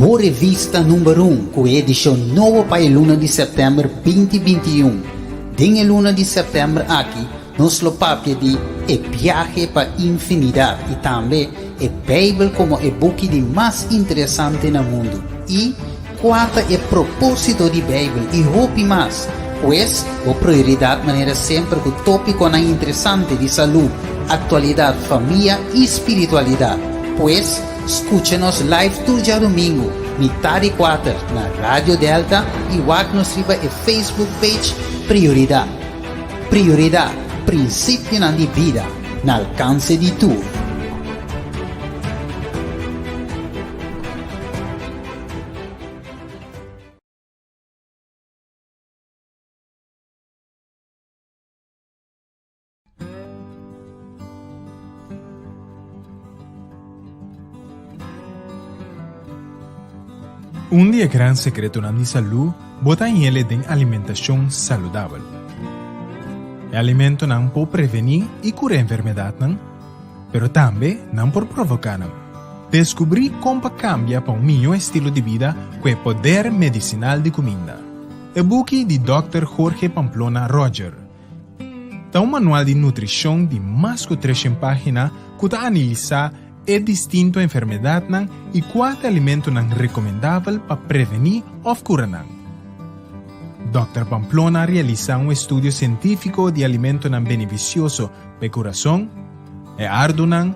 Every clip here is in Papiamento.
Bo revista number un ku e edishon nobo pa e luna di sèptèmber 2021. Den e luna di sèptèmber aki nos lo papia di E biahe pa infinidat i tambe E Beibel komo e buki di mas interesante na mundu i Kua ta e propósito di Beibel i hopi mas. Pues, bo prioridat manera semper ku tópikonan interesante di salú, aktualidat, famia i spiritualidat. Pues, skucha nos live tur djadumingu, mitá di kuater, na Radio Delta i wak nos riba e Facebook page Prioridat. Prioridat, prinsipionan di bida na alkanse di tur. Un di e gran sekretonan di salú bo ta hañ'el den alimentashon saludabel. E alimentonan por prevení i kura enfermedatnan, pero tambe nan por provoká nan. Deskubrí kon pa kambia pa un mihó estilo di bida ku e poder medisinal di kuminda. E buki di Dòkter Jorge Pamplona Roger ta un manual di nutrishon di mas ku treshen página ku ta analisá e distinto enfermedatnan i kua ta e alimentonan rekomendabel pa prevení òf kura nan. Dòkter Pamplona a realisá un estudio sientífiko di alimentonan benefisioso pa e kurason, e ardunan,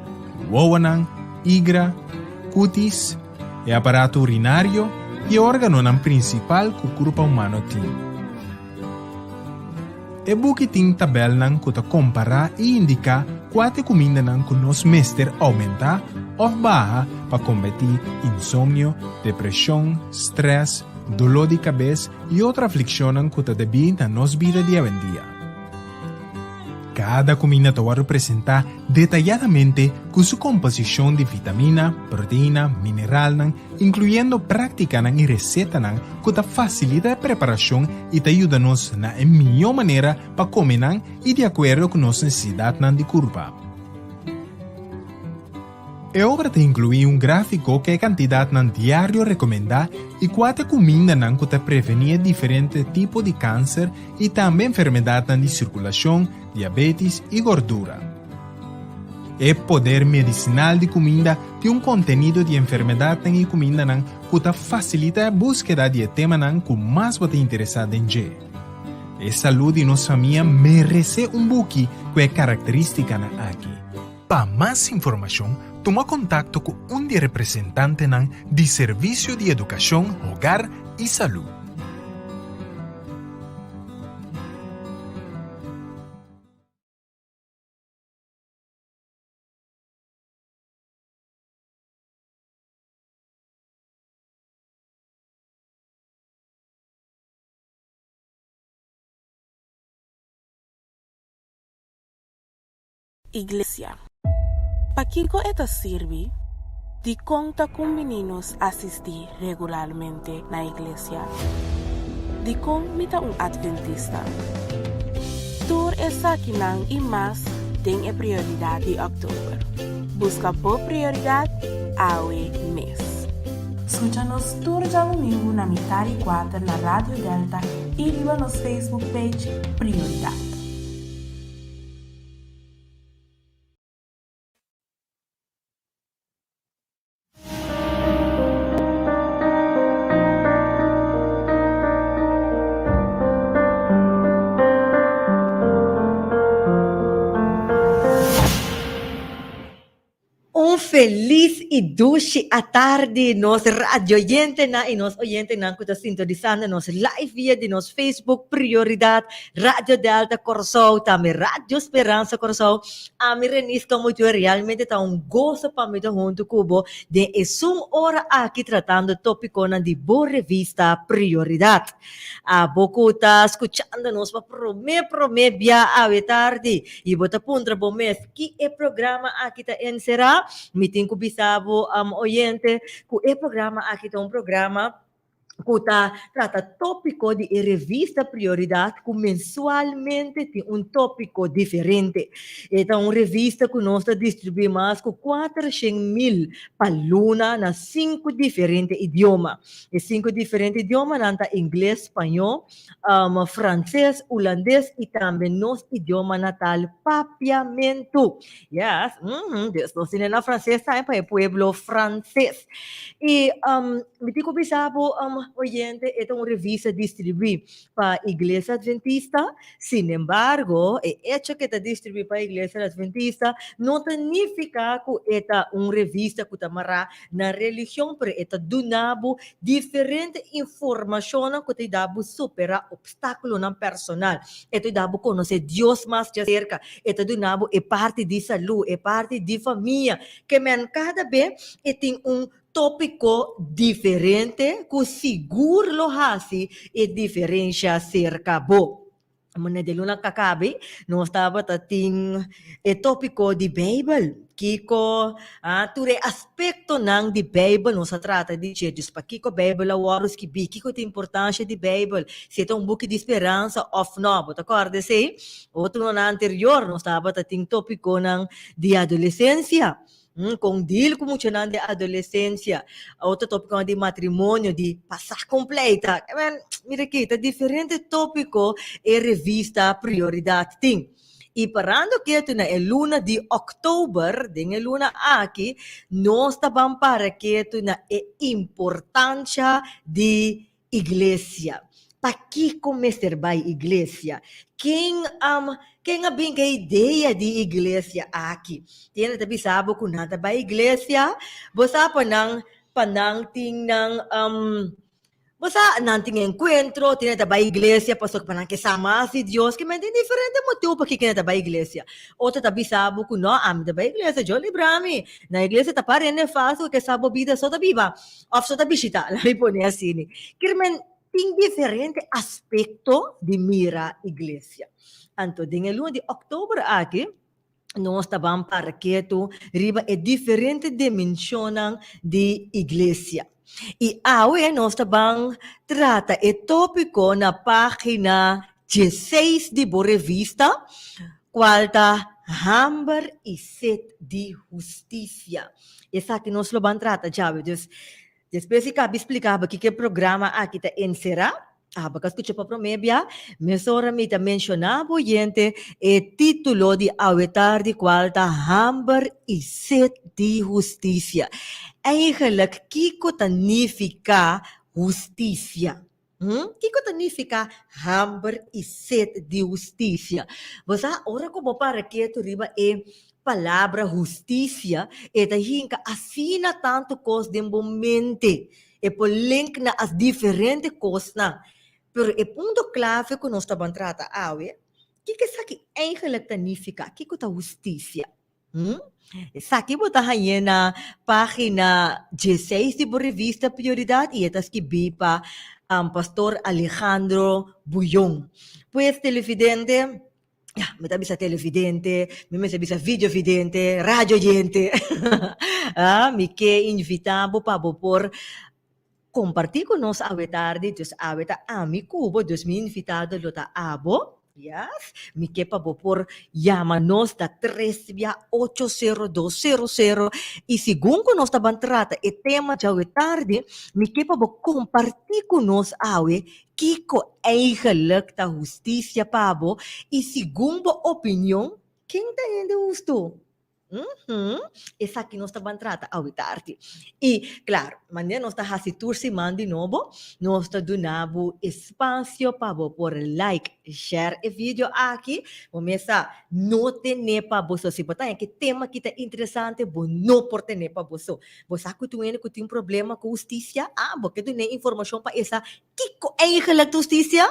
wowonan, igra, kutis, e aparato urinario i e órganonan prinsipal ku kurpa humano tin. E buki tin tabèlnan ku ta kompará i indiká kua ta e kumindanan ku nos mester oumentá òf baha pa kombatí insomnio, depreshon, strès, doló di kabes i otro aflikshonnan ku ta debí na nos bida di awendia. Kada kuminda ta wòrdu presentá detayadamente ku su komposishon di vitamina, proteina, mineralnan, inkluyendo práktikanan i resetanan ku ta fasilita e preparashon i ta yuda nos na e mihó manera pa kome nan i di akuerdo ku nos nesesidatnan di kurpa. E obra ta inkluí un gráfiko ku e kantidatnan diario rekomendá i kua ta e kumindanan ku ta prevení e diferente tipo di kanser i tambe enfermedatnan di sirkulashon, diabetis i gordura. E poder medisinal di kuminda tin un kontenido di enfermedatnan i kumindanan ku ta fasilitá e búskeda di e temanan ku mas bo ta interesá den dje. E salú di nos famia meresé un buki ku e karakterístikanan aki. Pa mas informashon, tuma kontakto ku un di e representantenan di Servisio di Edukashon, Hogar i Salú. Iglesia. Pakiko e ta sirbi? Dikon ta kumbiní nos asistí regularmente na iglesia? Dikon mi ta un atventista? Tur esakinan i mas den e Prioridat di òktober. Buska bo prioridat awe mes! Skucha nos tur djadumingu na mitar i kuater na Radio Delta i riba nos Facebook page Prioridat. Un felis i dushi atardi nos radioyentenan i nos oyentenan ku ta sintonisando nos live via di nos Facebook Prioridat Radio Delta Kòrsou tambe Radio Speransa Kòrsou. Ami Renis Kamuchue realmente ta un goso pa mi ta huntu ku bo den esun ora aki tratando topikonan di bo revista Prioridat. Abo ku ta skuchando nos pa promé promé bia awe tardi i bo ta puntra bo mes Ki e programa aki ta enserá? Mi tin ku bisa bo, oyente, ku e programa aki ta un programa. ku ta trata tópiko di e revista Prioridat ku mensualmente tin un tópiko diferente. E ta un revista ku nos ta distribuí mas ku 400,000 pa luna na sinku diferente idioma. E sinku diferente idiomanan ta ingles, spañó, franses, hulandes i tambe nos idioma natal Papiamentu. Yes, dus nos tin e na franses tambe pa e pueblo franses. I mi tin ku bisa bo, oyente, e ta un revista distribuí pa Iglesia Adventista. Sinembargo, e echo ku e ta distribuí pa Iglesia Adventista no ta nifiká ku e ta un revista ku ta mará na religion, pero e ta duna bo diferente informashonnan ku ta yuda bo superá opstákulonan personal. E ta yuda bo konosé Dios mas djaserka. E ta duna bo e parti di salú, e parti di famia. Ke men kada be e tin un tópiko diferente ku sigur lo hasi e diferensha serka bo. Mane di luna kakabi nos tabata tin e tópiko di Beibel, kiko tur e aspektonan di Beibel nos a trata di dje. Dus pakiko Beibel a wòrdu skibí, kiko ta importansha di Beibel, si e ta un buki di speransa òf nò. Bo ta kòrda esei? Otro lunanan anterior nos tabata tin tópikonan di adolesensia, kon deal ku muchanan di adolesensia, otro tópikonan di matrimonio, di pasá kon pleita. Mira aki, ta diferente tópiko e revista Prioridat tin. I parando ketu na e luna di òktober, den e luna aki, nos ta ban para ketu na e importansha di Iglesia. Pakiko mester bai iglesia? Ken ken a bin ku e idea di iglesia aki? Tin hende ta bisa bo ku nan ta bai iglesia, bo sa pa nan pa nan tin nan bo sa nan tin enkuentro, tin hende ta bai iglesia pasobra pa nan ke sa mas di Dios, ke men tin diferente motibu pakiko hende ta bai iglesia. Otro ta bisa bo ku no, ami ta bai iglesia, Dios libra mi, na iglesia ta para hende falsu ku ke sa bo bida so ta biba. Of so ta bishita, laat mi pone asini. Kier men tin diferente aspecto di mira iglesia. Anto den e luna di oktober aki nos ta ban para ketu riba e diferente dimensionnan di iglesia. I awe nos ta ban trata e topico na pagina dieseis di bo revista, cual ta Hamber i Sed di Husticia. Esaki nos lo ban trata djawe. Dus, despues di kabi splika bo kiko e programa aki ta enserá, abo ka skucha pa promé bia, mesora mi ta menshoná bo oyente e título di awe tardi kual ta Hamber i Sed di Hustisia. Eigenlijk kiko ta nifiká hustisia? Kiko ta nifiká hamber i set di hustisia? Bo sa, ora ku bo para ketu riba e palabra hustisia, e ta hinka asina tantu kos den bo mente. E por link na as diferente kosnan. Pero e punto klave ku nos ta ban trata awe, kiko esaki eigenlik ta nifiká? Kiko ta hustisia? Esaki bo ta hañ'é na página dieseis di bo revista Prioridad i e ta skibí pa Pastor Alejandro Bullón. Pues televidente, ya, mi ta bisa televidente, mi mester bisa videovidente, radioyente, mi ke invitá bo pa bo por Kompartí ku nos awe tardi, dus awe ta ami ku bo, dus mi invitado lo ta abo, yes, mi ke pa bo por yama nos ta tres bia ocho sero dos sero sero i segun ku nos ta ban trata e tema djawe tardi, mi ke pa bo kompartí ku nos awe kiko eigenlik ta hustisia pa bo i segun bo opinion ken ta hende hustu? Uhum, esaki nos ta ban trata awe tardi. I klaro, manera nos ta hasi tur siman di nobo, nos ta duna bo espasio pa bo por like, share e video aki. Bo mes sa no tene pa bo so. Si bo ta haña ku e tema aki ta interesante, bo no por tene pa bo so. Bo sa ku tin un hende ku tin problema ku hustisia? Ah, bo ke dun'é informashon pa e sa Kiko eigenlijk ta hustisia?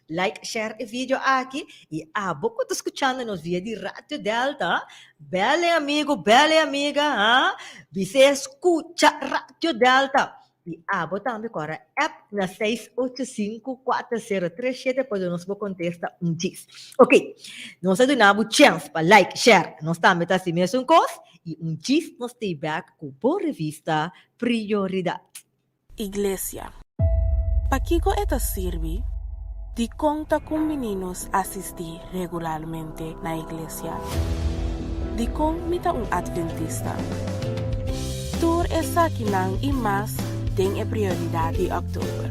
Like, share e video aki y abo cu ta scuchando nos via di Radio Delta, bel e amigo, bel e amiga, ha? Bis'é scucha Radio Delta. Y abo tambe cu ora app na seis ocho sinku kuater sero tres shete pa duna nos bo contesta un djis. Ok, nos a duna bo chance pa like, share, nos tambe ta haci mesun cos y un djis nos stay back cu bo revista Prioridad. Iglesia. Pakiko e ta sirbi? Dikon ta kumbiní nos asistí regularmente na iglesia? Dikon mi ta un atventista? Tur esakinan i mas den e Prioridat di òktober.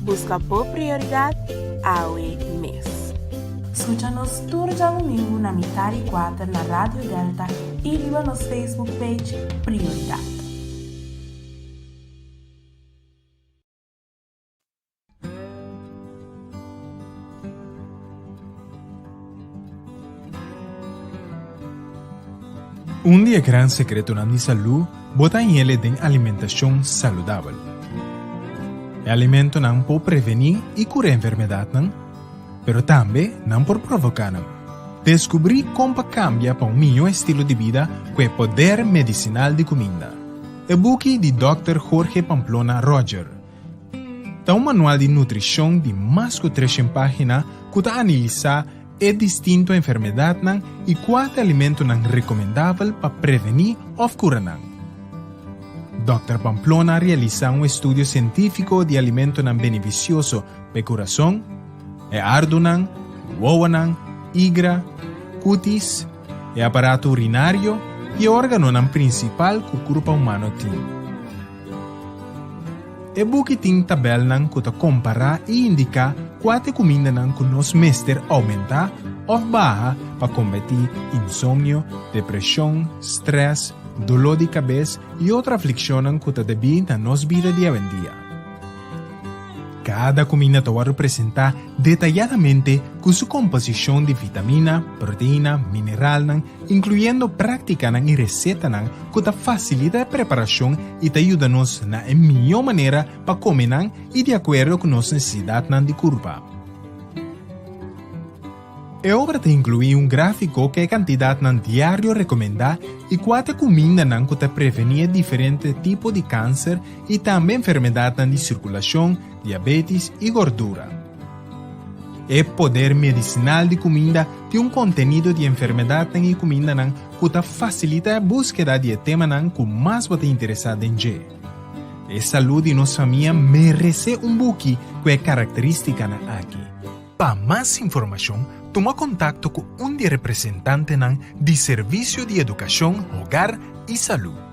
Buska bo prioridat awe mes! Skucha nos tur djadumingu na mitar i kuater na Radio Delta i riba nos Facebook page Prioridat. Un di e gran sekretonan di salú bo ta hañ'el den alimentashon saludabel. E alimentonan por prevení i kura enfermedatnan, pero tambe nan por provoká nan. Deskubrí kon pa kambia pa un mihó estilo di bida ku e poder medisinal di kuminda. E buki di Dòkter Jorge Pamplona Roger ta un manual di nutrishon di mas ku treshen página ku ta analisá e distinto enfermedatnan i kua ta alimentonan rekomendabel pa prevení òf kura nan. Dòkter Pamplona a realisá un estudio sientífiko di alimentonan benefisioso pa e kurason, e ardunan, wowonan, igra, kutis, e aparato urinario i e órganonan prinsipal ku kurpa humano tin. E buki tin tabèlnan ku ta kompará i indiká kua ta e kumindanan ku nos mester oumentá òf baha pa kombatí insomnio, depreshon, strès, doló di kabes i otro aflikshonnan ku ta debí na nos bida di awendia. Kada kuminda ta wòrdu presentá detayadamente ku su komposishon di vitamina, proteina, mineralnan, inkluyendo práktikanan i resetanan ku ta fasilita e preparashon i ta yuda nos na e mihó manera pa kome nan i di akuerdo ku nos nesesidatnan di kurpa. E obra ta inkluí un gráfiko ku e kantidatnan diario rekomendá i kua ta e kumindanan ku ta prevení e diferente tipo di kanser i tambe enfermedatnan di sirkulashon, diabetis i gordura. E poder medisinal di kuminda tin un kontenido di enfermedatnan i kumindanan ku ta fasilita e búskeda di e temanan ku mas bo ta interesá den dje. E salú di nos famia meresé un buki ku e karakterístikanan aki. Pa mas informashon, tuma kontakto ku un di e representantenan di Servisio di Edukashon, Hogar i Salú.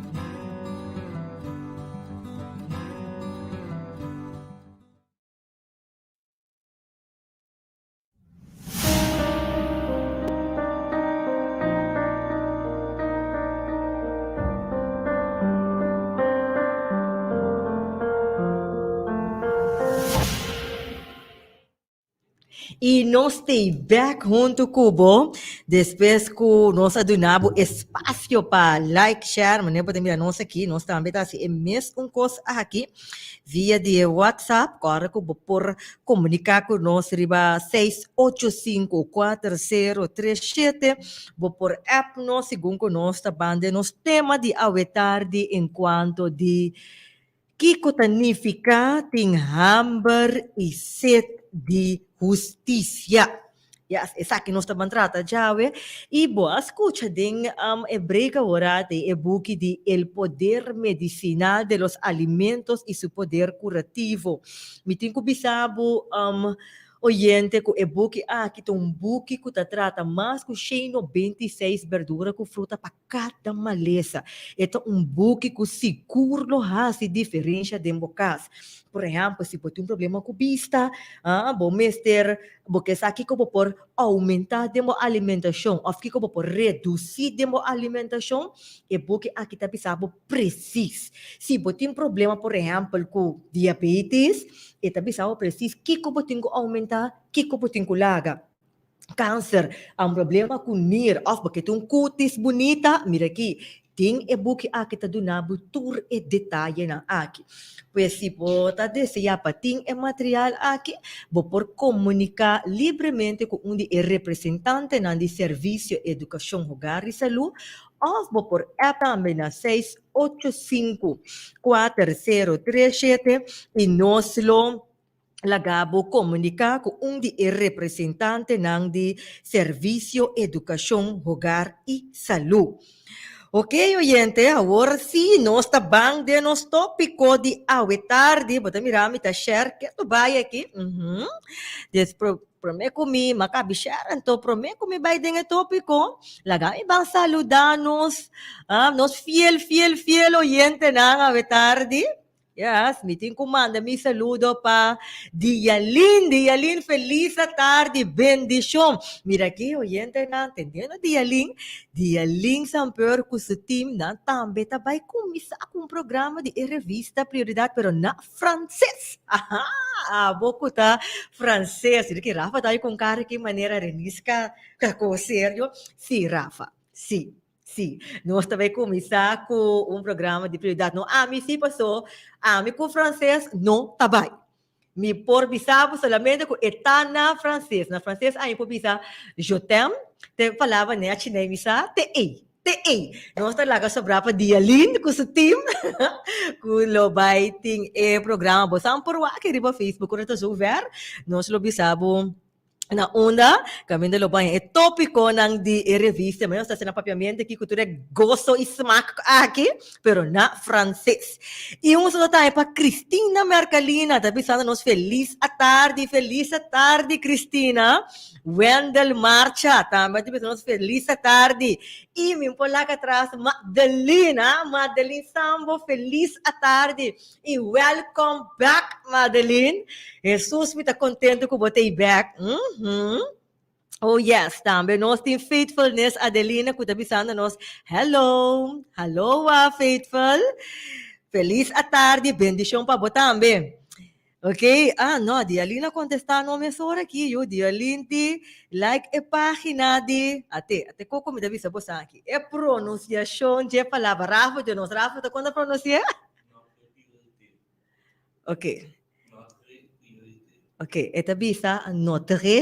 I nos t'ei bèk huntu ku bo despues ku nos a duna bo espasio pa like, share, manera bo ta mira nos aki, nos tambe ta hasi e mes un kos aki via di e WhatsApp, kòrda ku bo por komuniká ku nos riba 6854037, bo por app nos segun ku nos ta ban den nos tema di awe tardi enkuanto di Kiko ta nifiká tin hamber i set di hustisia? Yes, esaki nos ta ban trata djawe. I bo a skucha den e break awor den e buki di El poder medicinal de los alimentos y su poder curativo. Mi tin ku bisa bo oyente ku e buki aki ta un buki ku ta trata mas ku 196 berdura ku fruta pa kada malesa. E ta un buki ku sigur lo hasi diferensha den bo kas. Por ehèmpel, si bo tin un problema ku bista, bo mester bo ke sa kiko bo por oumentá den bo alimentashon òf kiko bo por redusí den bo alimentashon, e buki aki ta bisa bo presis. Si bo tin problema, por ehèmpel, ku diabetes, e ta bisa bo presis kiko bo tin ku oumentá, kiko bo tin ku laga. Kanser, un problema ku nir òf bo ke tin un kutis bunita, mira aki, tin e buki aki ta duna bo tur e detayenan aki. Pues si bo ta deseá pa tin e material aki, bo por komuniká libremente ku un di e representantenan di Servisio Edukashon Hogar i Salú òf bo por app tambe na 685 4037 i nos lo Laga bo komuniká ku un di e representantenan di Servisio Edukashon, Hogar i Salú. Ok, oyente, awor sí, nos ta ban den nos tópiko di awe tardi. Bo ta mira mi ta share ketu bai aki. Mhm. Des pro, promé ku mi m'a kabi share, anto promé ku mi bai den e tópiko, laga mi ban saludá nos, ah, nos fiel, fiel, fiel oyentenan awe tardi. Yes, mi tin ku manda mi saludo pa Dialin. Dialin, felis atardi, bendishon. Mira aki, oyentenan, tendiendo Dialin, Dialin Samper ku su team nan tambe ta bai kuminsá ku un programa di e revista Prioridad, pero na franses. Aha, abo ku ta franses. Mira ki Rafa ta bai ku un kara aki manera Reniska ta kos serio. Sí, Rafa, sí. Sí, nos ta bai kuminsá ku un programa di prioridat. No ami sí pasó, ami ku franses no ta bai. Mi por bisa bo solamente ku e ta na franses. Na franses ami por bisa je t'aime, te palabra nechi nei mi sa, te ei, te ei. Nos ta laga sobrá pa Dialyn ku su team ku lo bai tin e programa. Bo sa por wak riba Facebook ora ta zover, nos lo bisa bo. Na unda caminda lo baña e topiconan di e revista. Ma nos ta haci na papiamento aki cu tur e gozo y smaak aki, pero na frances. Y un saludo tambe pa Cristina Mercalina, ta bisando nos feliz atardi, feliz atardi Cristina. Wendel Marcha tambe ta bisando nos feliz atardi. Y mi por laga atras Madeline, ah, Madeline Sambo, feliz atardi. Y welcome back Madeline. Jesus mi ta contento cu bo ta back. Oh yes, tambe nos tin Faithfulness Adelina cu ta bisando nos hello. Hallo wa Faithful. Feliz atardi, bendicion pa bo tambe. Ok, ah no, Dialina contesta no mesora aki, yo Dialin ti like e pagina di, ate, ate koko mi ta bisa bo sa aki, e pronunciacion dje palabra, Rafa dje nos, Rafa ta kon ta pronuncia? Ok. Ok, e ta bisa notre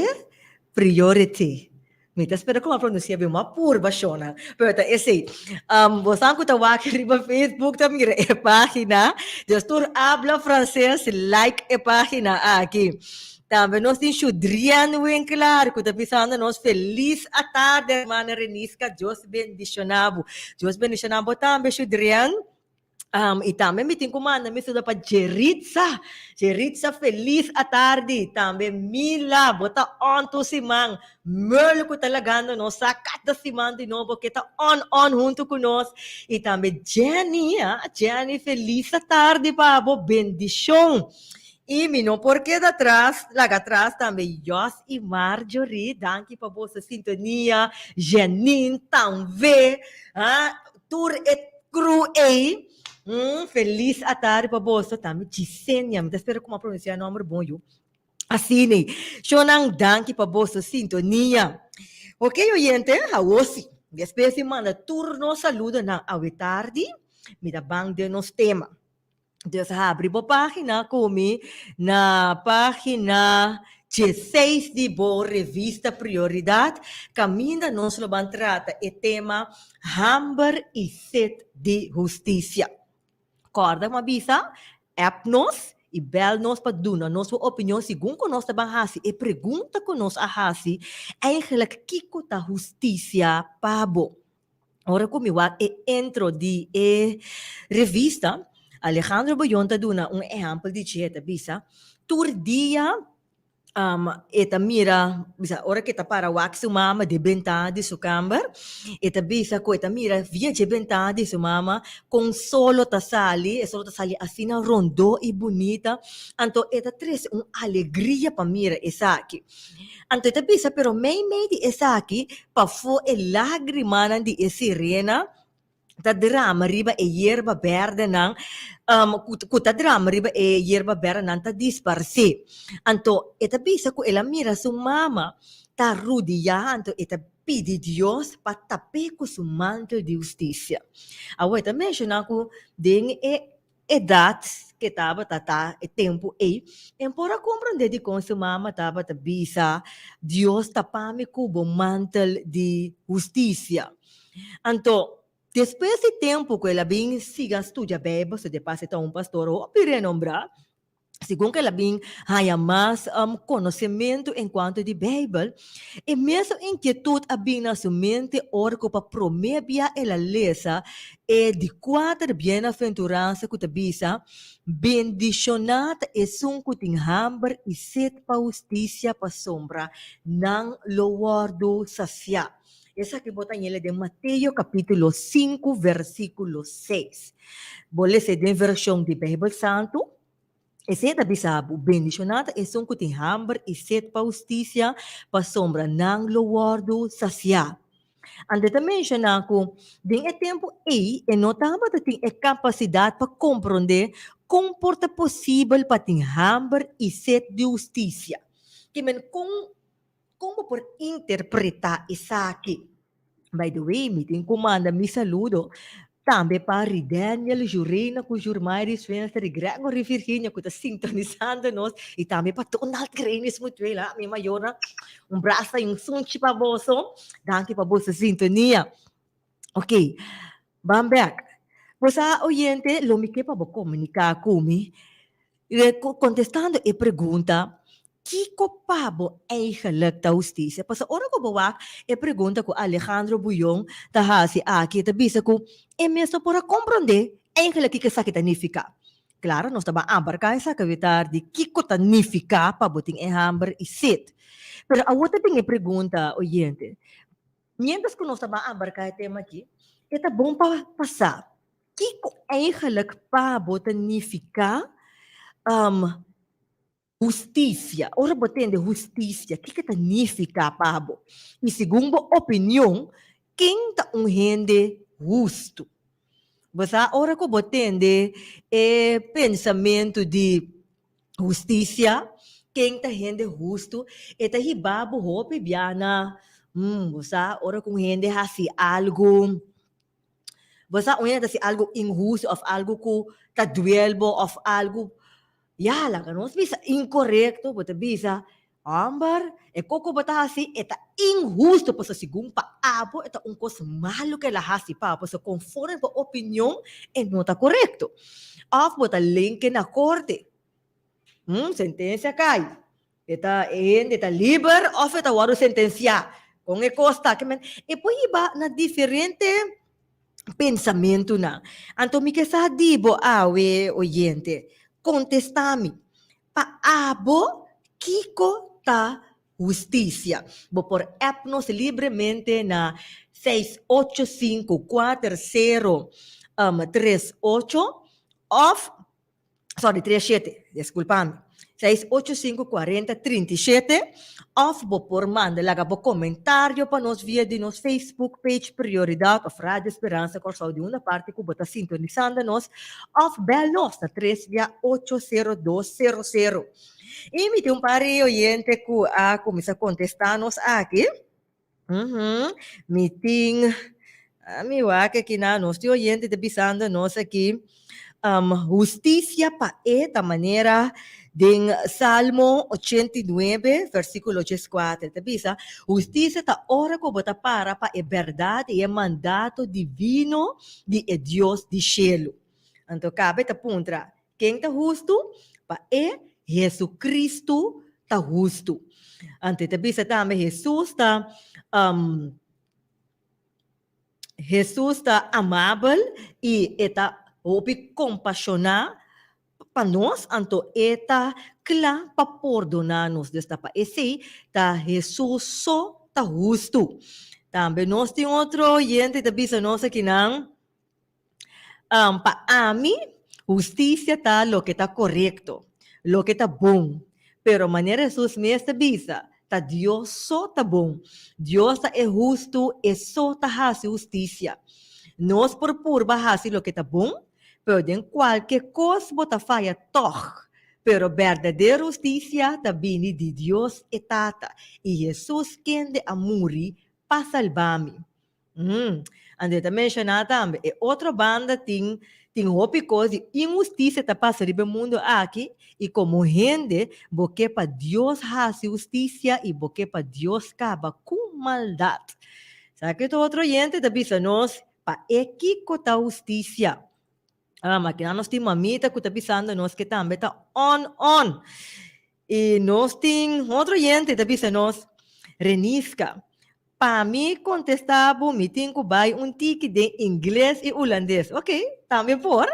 priority. Mi ta spera ku mi a pronunsia bien, mi a purba shona, pero ta esei. Um, bosan ku ta wak riba Facebook ta mira e pagina. Dus tur habla franses, like e pagina aki. Tambe nos tin Shudrian Winkelaar ku ta bisando nos felis atarde, hermana Reniska. Dios bendiciona bo. Dios bendiciona bo tambe, Shudrian. Um, y tambe mi tin ku manda mi saludo pa Jeritza. Jeritza, feliz atardi. Tambe Mila, bo ta on tur siman. Merle ku ta lagando nos sa kada siman di nobo ke ta on on hunto ku nos. Y tambe Jenny, ah, Jenny, feliz atardi pa bo. Bendishon. Y mi no por keda atras, laga atras tambe Jos y Marjorie. Danki pa boso sintonia. Janine tambe. Ah, Tur e crew ei, mm, felis atardi pa boso. Tambe Gisenia, mi ta spera ku mi a pronunsia e nomber bon yu. Asina ei. Shownan, danki pa boso sintonia. Ok, oyente, awor si. Despues di manda tur nos saludonan awe tardi, mi ta ban den nos tema. Dus habri bo página ku mi na página dieseis di bo revista Prioridat, kaminda nos lo ban trata e tema Hamber i set di hustisia. Kòrda ku mi a bisa, app nos i bèl nos pa duna nos bo opinion segun ku nos ta ban hasi e pregunta ku nos a hasi, Eigenlijk kiko ta hustisia pa bo? Ora ku mi wak e intro di e revista, Alejandro Boyon ta duna un ehèmpel di dje, e ta bisa, Tur dia e ta mira, bisa ora ku e ta para wak su mama den bentana di su kamber, e ta bisa ku e ta mira via dje bentana di su mama kon solo ta sali, e solo ta sali asina rondó i bunita, anto e ta trese un alegria pa mira esaki. Anto e ta bisa, pero meimei di esaki, pafó e lágrimanan di e sirena ta drama riba e yerba bèrdenan, ku ta drama riba e yerba bèrdenan ta disparsé. Anto e ta bisa ku el a mira su mama ta rudiá, anto e ta pidi Dios pa tap'é ku su mantel di hustisia. Awor e ta menshoná ku den e edat ke tabata ta e tempu ei, en por a komprendé dikon su mama tabata bisa, Dios tapa mi ku bo mantel di hustisia. Anto, despues di tempu ku el a bin siga studia Beibel, su de pas e ta un pastor hopi renombrá. Segun ku el a bin haña mas konosementu enkuanto di Beibel, e mesun inkietut a bin na su mente ora ku pa promé bia el a lesa e di kuater bienaventuransa ku ta bisa, Bendishoná ta esun ku tin hamber i set pa hustisia pasobra nan lo wòrdu sasiá. Esaki bo ta ñele den Mateo kapítulo sinku versíkulo seis. Bo lesa den vershon di Beibel Santu. Esei ta bisa bo, Bendishoná ta esun ku tin hamber i set pa hustisia, pasobra nan lo wòrdu sasiá. Ante ta menshoná ku den e tempu ei e no tabata tin e kapasidat pa komprondé kon por ta posibel pa tin hamber i set di hustisia. Ke men kon Kon bo por interpretá esaki? By the way, mi tin ku manda mi saludo tambe pa Ridaniel, Jurena ku Jurmairis Venster i Gregory Virginia ku ta sintonisando nos i tambe pa Donald Grenis Mutuela, mi mayornan. Un brasa i un sunchi pa boso. Danki pa boso sintonia. Ok, ban bek. Bo sa, oyente, lo mi ke pa bo komuniká ku mi kontestando e pregunta, Kiko pa bo eigenlijk ta hustisia? Pasobra ora ku bo wak e pregunta ku Alejandro Bullón ta hasi aki, e ta bisa ku e mes no por a komprondé eigenlijk kiko esaki ta nifiká. Klaro, nos ta ban abarká esaki awe tardi, kiko ta nifiká pa bo tin e hamber i set. Pero awor ta bin e pregunta, oyente, miéntras ku nos ta ban abarká e tema aki, e ta bon pa pa sa kiko eigenlijk pa bo ta nifiká Hustisia. Ora bo tende hustisia, kiko ta nifiká pa bo? I segun bo opinion, ken ta un hende hustu? Bo sa ora ku bo tende e pensamentu di hustisia, ken ta hende hustu, e ta hiba bo hopi bia na, bo sa, ora ku un hende hasi algu, Bo sa un hende ta hasi algu inhustu òf algu ku ta duel bo òf algu, ya laga nos bisa inkorekto, bo ta bisa, hòmber, e kos ku bo ta hasi e ta inhustu pasobra segun pa abo e ta un kos malu ku el a hasi pa bo, pasobra konforme bo opinion e no ta korekto. Òf bo ta lenke na korte, sentensia kai. E ta e hende ta liber of e ta wòrdu sentensiá? Kon e kos ta? Ke men e por hiba na diferente pensamentunan. Anto mi ke sa di bo awe, oyente, kontestá mi, pa abo kiko ta hustisia? Bo por app nos libremente na seis ocho sinku kuater sero tres ocho òf sorry, 37, disculpa mi. 6 8 5 40 37 of bo por manda laga bo comentario pa nos via di nos Facebook page Prioridad of Radio Speransa Kòrsou di unda parti ku bo ta sintonisando nos of bel nos na 3 via 80200. I mi tin un par di oyente ku a kuminsá kontestá nos aki. Uhum. Mi tin, ah, mi wak aki na, nos tin oyente ta bisando nos aki, um, hustisia pa e ta manera den Salmo 89, versíkulo 84, ta bisa, hustisia ta ora ku bo ta para pa e bèrdat i e mandato divino di e Dios di shelu. Anto kabe ta puntra, Ken ta hustu? Pa e, Jesucristo ta hustu. Anto e ta bisa tambe Jesus ta um, Jesus ta amabel i e ta hopi kompashoná pa nos, anto e ta kla pa pordoná nos. Dus ta pa esei ta Jesus so ta hustu. Tambe nos tin otro oyente ta bisa nos akinan. Um, pa ami, hustisia ta loke ta korekto, loke ta bon. Pero manera Hesus mes ta bisa, ta Dios so ta bon. Dios ta e hustu, e so ta hasi hustisia. Nos por purba hasi loke ta bon, pero den kualke kos bo ta faya tòg. Pero berdadero hustisia ta bini di Dios e Tata i Hesus kende a muri pa salba mi. Mm. André ta menshoná tambe, e otro banda tin tin hopi kos di inhustisia ta pasa riba e mundu aki i komo hende bo ke pa Dios hasi hustisia i bo ke pa Dios kaba ku maldat. Sa ke otro oyente ta bisa nos pa e kiko ta hustisia. Ah, ma kina nos tin mamita ku ta bisando nos ke tambe ta on on. I nos tin otro oyente ta bisa nos, Reniska, pa mi kontestá bo mi tin ku bai un tiki den ingles i hulandes. Ok, tambe por.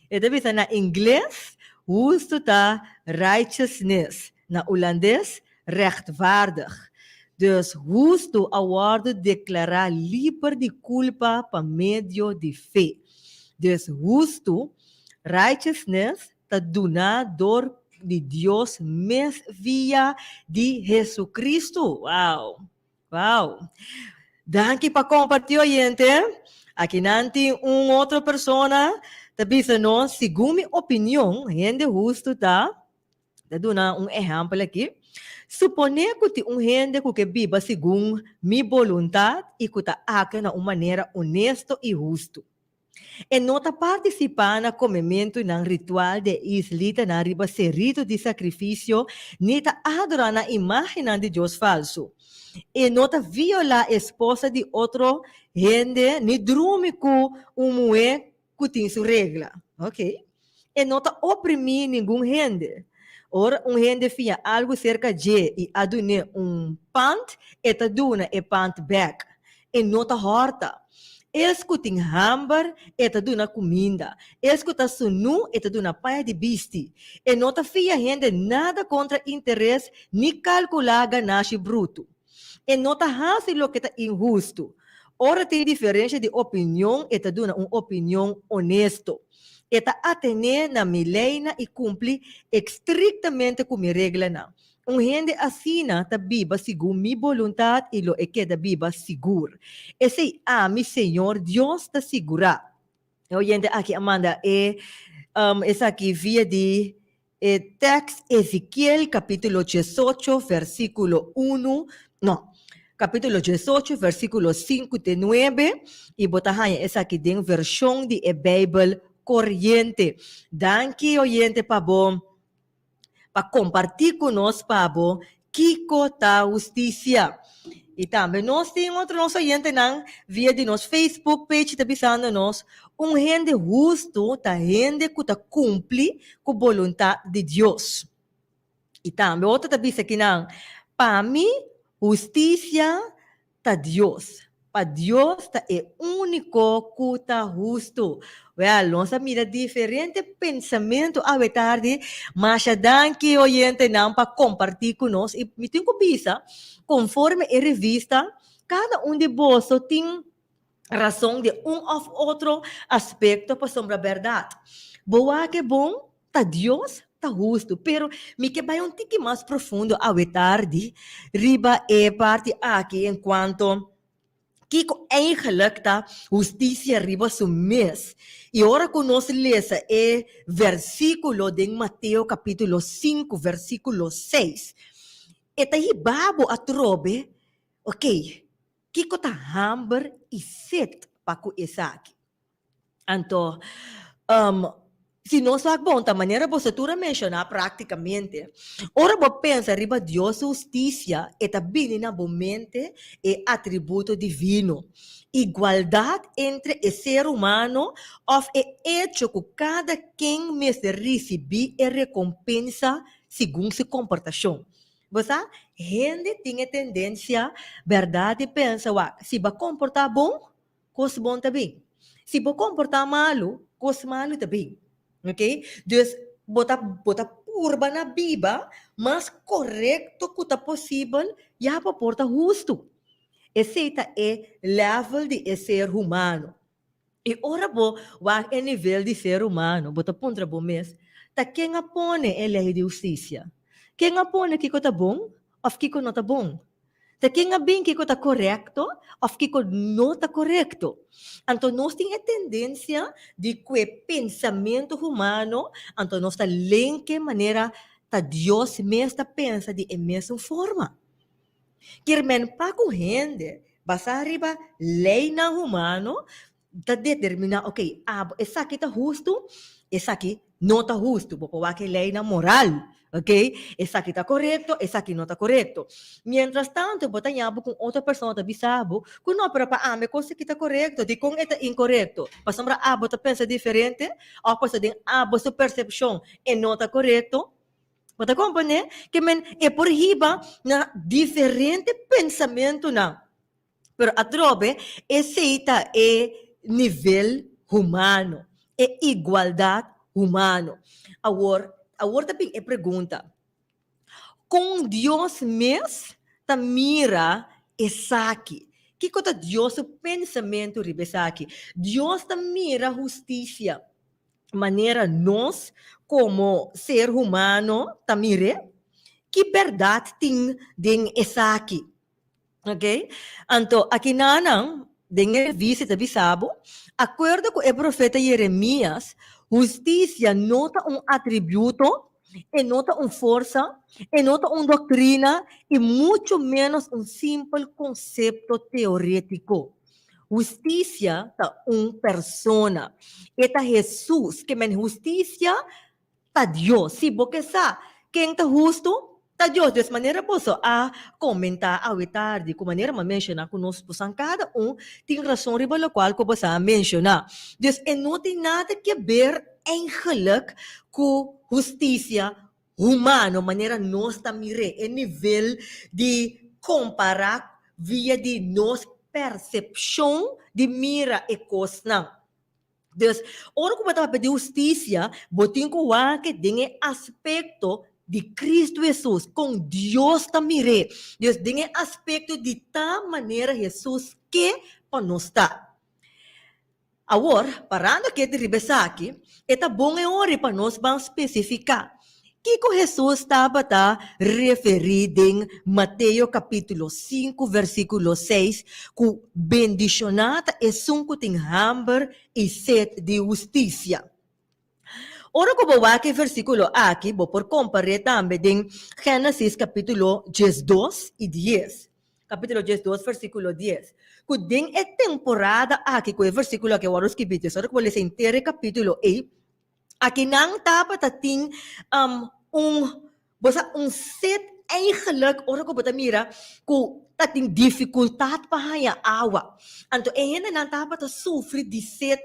E ta bisa na ingles, hustu ta righteousness, na hulandes, rechtvaardig. Dus hustu a wòrdu deklará liber di kulpa pa medio di fe. Dus hustu, righteousness, ta duná dor di Dios mes via di Jesucristo. Wow! Wow! Danki pa kompartí oyente. Akinan tin un otro persona ta bisa nos, segun mi opinion, hende hustu ta, ta duna un ehèmpel aki, Suponé ku tin un hende ku ke biba segun mi boluntat i ku ta aktua na un manera onesto i hustu. E no ta partisipá na komementunan ritual di e israelitanan riba seritu di sakrifisio ni ta adorá na imágennan di dios falsu. E no ta violá esposa di otro hende ni drumi ku un muhé ku tin su regla. Ok. E no ta oprimí ningun hende. Ora un hende fia algu serka dje i a dun'é un pant, e ta duna e pant bèk. E no ta hòrta. Es ku tin hamber, e ta duna kuminda. Es ku ta sunú, e ta duna paña di bisti. E no ta fia hende nada kontra interes ni kalkulá ganashi brutu. E no ta hasi loke ta inhustu. Ora tin diferensha di opinion, e ta duna un opinion onesto. E ta atené na mi leinan i kumpli estriktamente ku mi reglanan. Un hende asina ta biba segun mi boluntat i lo e keda biba sigur. Esei ami, Señor Dios, ta sigurá. E oyente aki a manda e esaki via di e tèks Ezekiel kapítulo diesocho versíkulo unu, no, kapítulo diesocho versíkulo sinku te nuebe, i bo ta haña esaki den vershon di e Beibel Koriente. Danki oyente pa bo pa kompartí ku nos pa bo kiko ta hustisia. I tambe nos tin otro nos oyentenan via di nos Facebook page ta bisando nos, un hende hustu ta hende ku ta kumpli ku boluntat di Dios. I tambe otro ta bisa kinan, pa mi hustisia ta Dios. Pa Dios ta e úniko ku ta hustu. Wèl, nos a mira diferente pensamentu awe tardi. Masha danki oyentenan pa kompartí ku nos. I mi tin ku bisa, konforme e revista, kada un di boso tin rason den un òf otro aspekto pasobra bèrdat. Bo wak e bon Ta Dios ta hustu. Pero mi ke bai un tiki mas profundo awe tardi riba e parti aki en cuanto kiko eigenlijk ta husticia riba su mes. I ora ku nos lesa e versikulo den Mateo kapitulo sinku versikulo seis, e ta hiba bo atrobe, ok, kiko ta hamber i set pa ku esaki? Anto, si nos wak bon, ta manera boso tur a menshoná práktikamente, ora bo pensa riba Dios su hustisia, e ta bini na bo mente e atributo divino, igualdat entre e ser humano òf e echo ku kada ken mester risibí e rekompensa segun su komportashon. Bo sa, hende tin e tendensia, bèrdat, di pensa, wak, si bo a komportá bon, Kos bon ta bin. Si bo komportá malu, kos malu ta bin. Ok? Dus bo ta bo ta purba na biba mas korekto ku ta posibel ya pa por ta hustu. Esei ta e level di e ser humano. I ora bo wak e nivel di ser humano, bo ta puntra bo mes, ta ken a pone e lei di hustisia? Ken a pone kiko ta bon òf kiko no ta bon? Ta ken a bin kiko ta korekto òf kiko no ta korekto. Anto nos tin e tendensia di ku e pensamentu humano, anto nos ta lenke manera ta Dios mes ta pensa di e mesun forma. Kier men pa ku hende basá riba leinan humano ta determiná, ok, abo esaki ta hustu, esaki no ta hustu. Bo por wak e leinan moral. Ok, esaki ta korekto, esaki no ta korekto. Mientras tanto bo ta ña bo ku un otro persona ta bisa bo ku no, pero pa ami e kos aki ta korekto, dikon e ta inkorekto? Pasobra abo ta pensa diferente òf pasobra den abo su persepshon e no ta korekto? Bo ta komprendé? Ke men e por hiba na diferente pensamentunan. Pero atrobe esei ta e nivel humano, e igualdat humano. Awor, awor ta bin e pregunta, Kon Dios mes ta mira esaki? Kiko ta Dios su pensamentu riba esaki? Dios ta mira hustisia manera nos komo ser humano ta mir'é? Ki bèrdat tin den esaki? Ok, anto akinanan den e revista ta bisa bo, akuerdo ku e profeta Jeremias, hustisia no ta un atributo, e no ta un forsa, e no ta un doktrina i muchu ménos un simpel konsepto teorétiko. Hustisia ta un persona. E ta Hesus. Ke men hustisia Ta Dios. Si bo ke sa ken ta hustu, ta Dios. Des manera boso a komentá awe tardi ku manera mi a menshoná ku nos bosan kada un tin rason riba lokual ku boso a menshoná. Dus e no tin nada ke ber eigenlik ku hustisia humano manera nos ta mir'é, e nivel di kompará via di nos persepshon di mira e kosnan. Dus, ora ku bo ta papia di hustisia, bo tin ku wak den e aspekto di Kristu Hesus, kon Dios ta mir'é. Dus, den e aspekto di ta manera Hesus ke pa nos ta. Awor, parando aki riba esaki, e ta bon e ora pa nos ban spesifiká Kiko Hesus tabata referí den Mateo kapítulo sinku versíkulo seis ku bendishoná ta esun ku tin hamber i set di hustisia? Ora ku bo wak e versíkulo aki, bo por kompar'é tambe den Génesis kapítulo diesdos i dies, kapítulo diesdos versíkulo dies, ku den e temporada aki ku e versíkulo aki a wòrdu skibí, dus ora ku bo lesa henter e kapítulo ei, Akinan tabata tin un, bo sa, un set eigenlijk ora ku bo ta mira ku ta tin difikultat pa haña awa. Anto e hendenan tabata sufri di set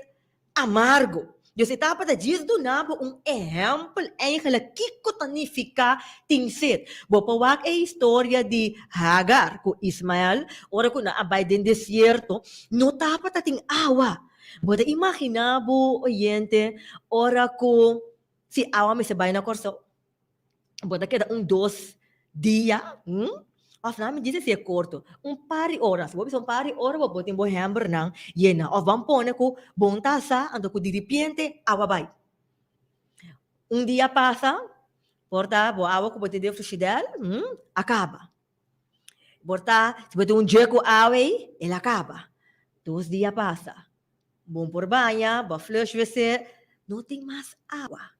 amargo. Dus e tabata djis duna bo un ehèmpel eigenlijk kiko ta nifiká tin set. Bo por wak e historia di Hagar ku Ismael ora ku nan a bai den desierto, no tabata tin awa. Bo ta imaginá bo oyente ora ku si awa mester bai na Kòrsou? Bo ta keda un dos dia, hm? Òf nan mi dise si e korto, un par di ora. Si bo bisa un par di ora bo por tin bo hèmbernan yena. Òf ban pone ku bo un ta sa anto ku diripiente awa bai. Un dia pasa, por ta bo awa ku bo tin den frishidèr, hm, a kaba. Por ta, si bo tin un dje ku awa ei, el a kaba. Dos dia pasa. Bon por baña, bo a flush wc, no tin mas awa.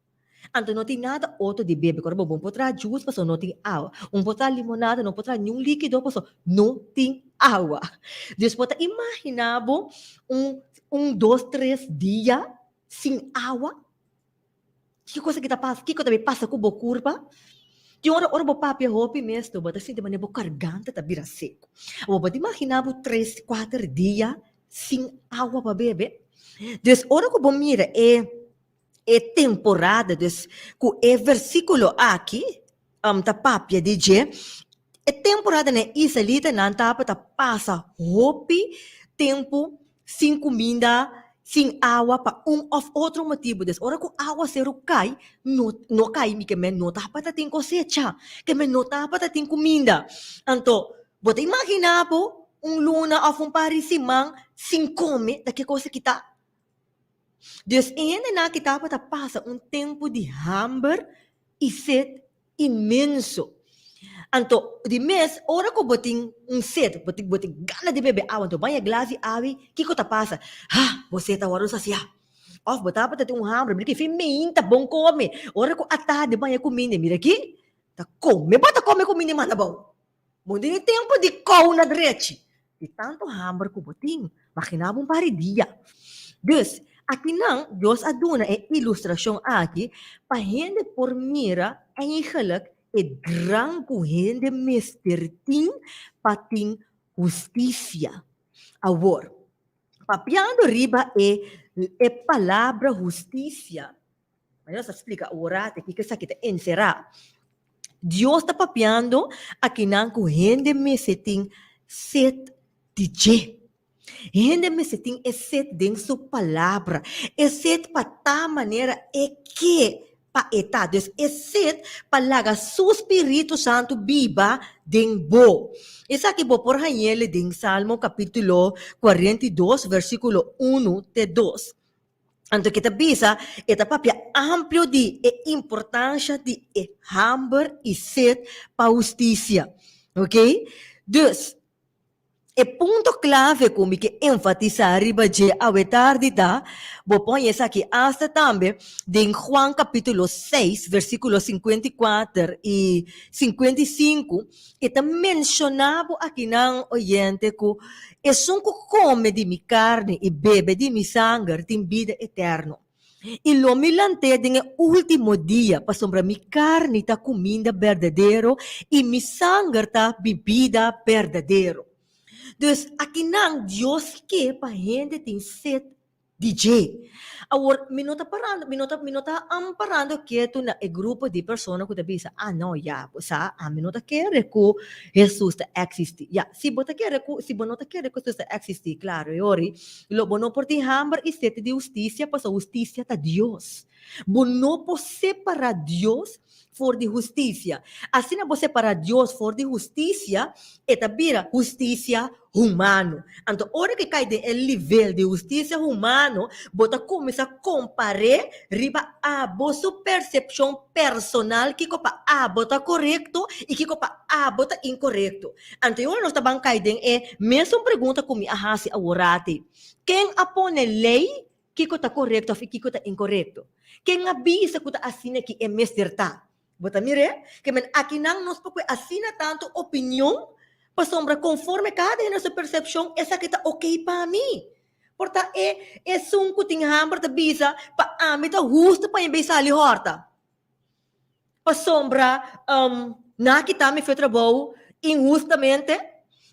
Anto no tin nada otro di bebe, kor bo bon por traha juice pasobra no tin awa. Un por traha limonada, no por traha niun likido pasobra no tin awa. Dus bo ta imagina bo un un dos tres dia sin awa? Kiko esaki ta pasa? Kiko ta bin pasa ku bo kurpa? Tin ora, ora bo papia hopi mes bo ta sinti manera bo karganta ta bira seku. Bo por imaginá bo tres, kuater dia sin awa pa bebe? Dus ora ku bo mira e e temporada, dus ku e versíkulo aki ta papia di dje, e temporada na e israelitanan tabata pasa hopi tempu sin kuminda, sin awa pa un òf otro motibu. Des ora ku awaseru kai, no no kai mi ke men no tabata tin kosecha, ke men no tabata tin kuminda. Anto, bo ta imaginá bo un luna òf un par di siman sin kome, ta ke kos aki ta? Dus e hendenan aki tabata pasa un tempu di hamber i set inmenso. Anto, di mes, ora ku bo tin un set, bo tin bo tin gana di bebe awa, anto baña glas di awi, kiko ta pasa? Ha! Bo set a wòrdu sasiá. Òf bo tabata tin un hamber, mira ki fin meinta bon kome. Ora ku atardi baña kuminda, mira ki, ta kome bo ta kome kuminda i manda abou. Bo no tin ni tempu di kou na drechi. Di tantu hamber ku bo tin, maginá bo un par di dia. Dus, Akinan Dios a duna e ilustrashon aki pa hende por mira eigenlijk e drang ku hende mester tin pa tin hustisia. Awor, papiando riba e e palabra hustisia, manera nos a splika awor ate kiko esaki ta enserá, Dios ta papiando akinan ku hende mester tin set di dje. Hende mester tin e set den su palabra, e set pa ta manera e ke pa e ta. Dus e set pa laga su spiritu santu biba den bo. Esaki bo por hañ'el den Salmo kapítulo 42 versíkulo unu te dos. Anto ke ta bisa, e ta papia amplio di e importansha di e hamber i set pa hustisia. Ok? Dus, E punto klave ku mi ke enfatisá riba dje awe tardi ta, bo por haña esaki asta tambe den Juan kapítulo seis, versíkulo 54 i 55, e ta menshoná bo akinan, oyente, ku esun ku kome di mi karni i bebe di mi sanger tin bida eterno. I lo mi lant'é den e último dia, pasobra mi karni ta kuminda berdadero i mi sanger ta bibida berdadero. Dus, akinan Dios ke pa hende tin set di dje. Awor, mi no ta parando, mi no ta, mi no ta amparando ketu na e grupo di persona ku ta bisa, Ah, no, ya, bo sa, ami no ta kere ku Hesus ta eksistí. Ya, si bo ta kere ku, si bo no ta kere ku Hesus ta eksistí, klaro, e ora Lo bo no por tin hamber i sete di hustisia, pasobra hustisia ta Dios. Bo no por separá Dios for di hustisia. Asina bo separá Dios for di hustisia, e ta bira hustisia humano. Anto ora ku e kai den e livel di hustisia humano, bo ta kuminsá kompar'é riba abo su persepshon personal kiko pa abo ta korekto i kiko pa abo ta inkorekto. Anto ora nos ta ban kai den e mesun pregunta ku mi a hasi aworati, Ken a pone lei kiko ta korekto òf kiko ta inkorekto? Ken a bisa ku ta asina ki e mester ta? Bo ta mir'é? Ke men akinan nos por kue asina tantu opinion pasobra konforme kada hende su persepshon esaki ta okey pa mi. Por ta e esun ku tin hamber ta bisa pa ami ta hustu pa mi bay sali hòrta. Pasobra nan a kita mi fe trabou inhustamente,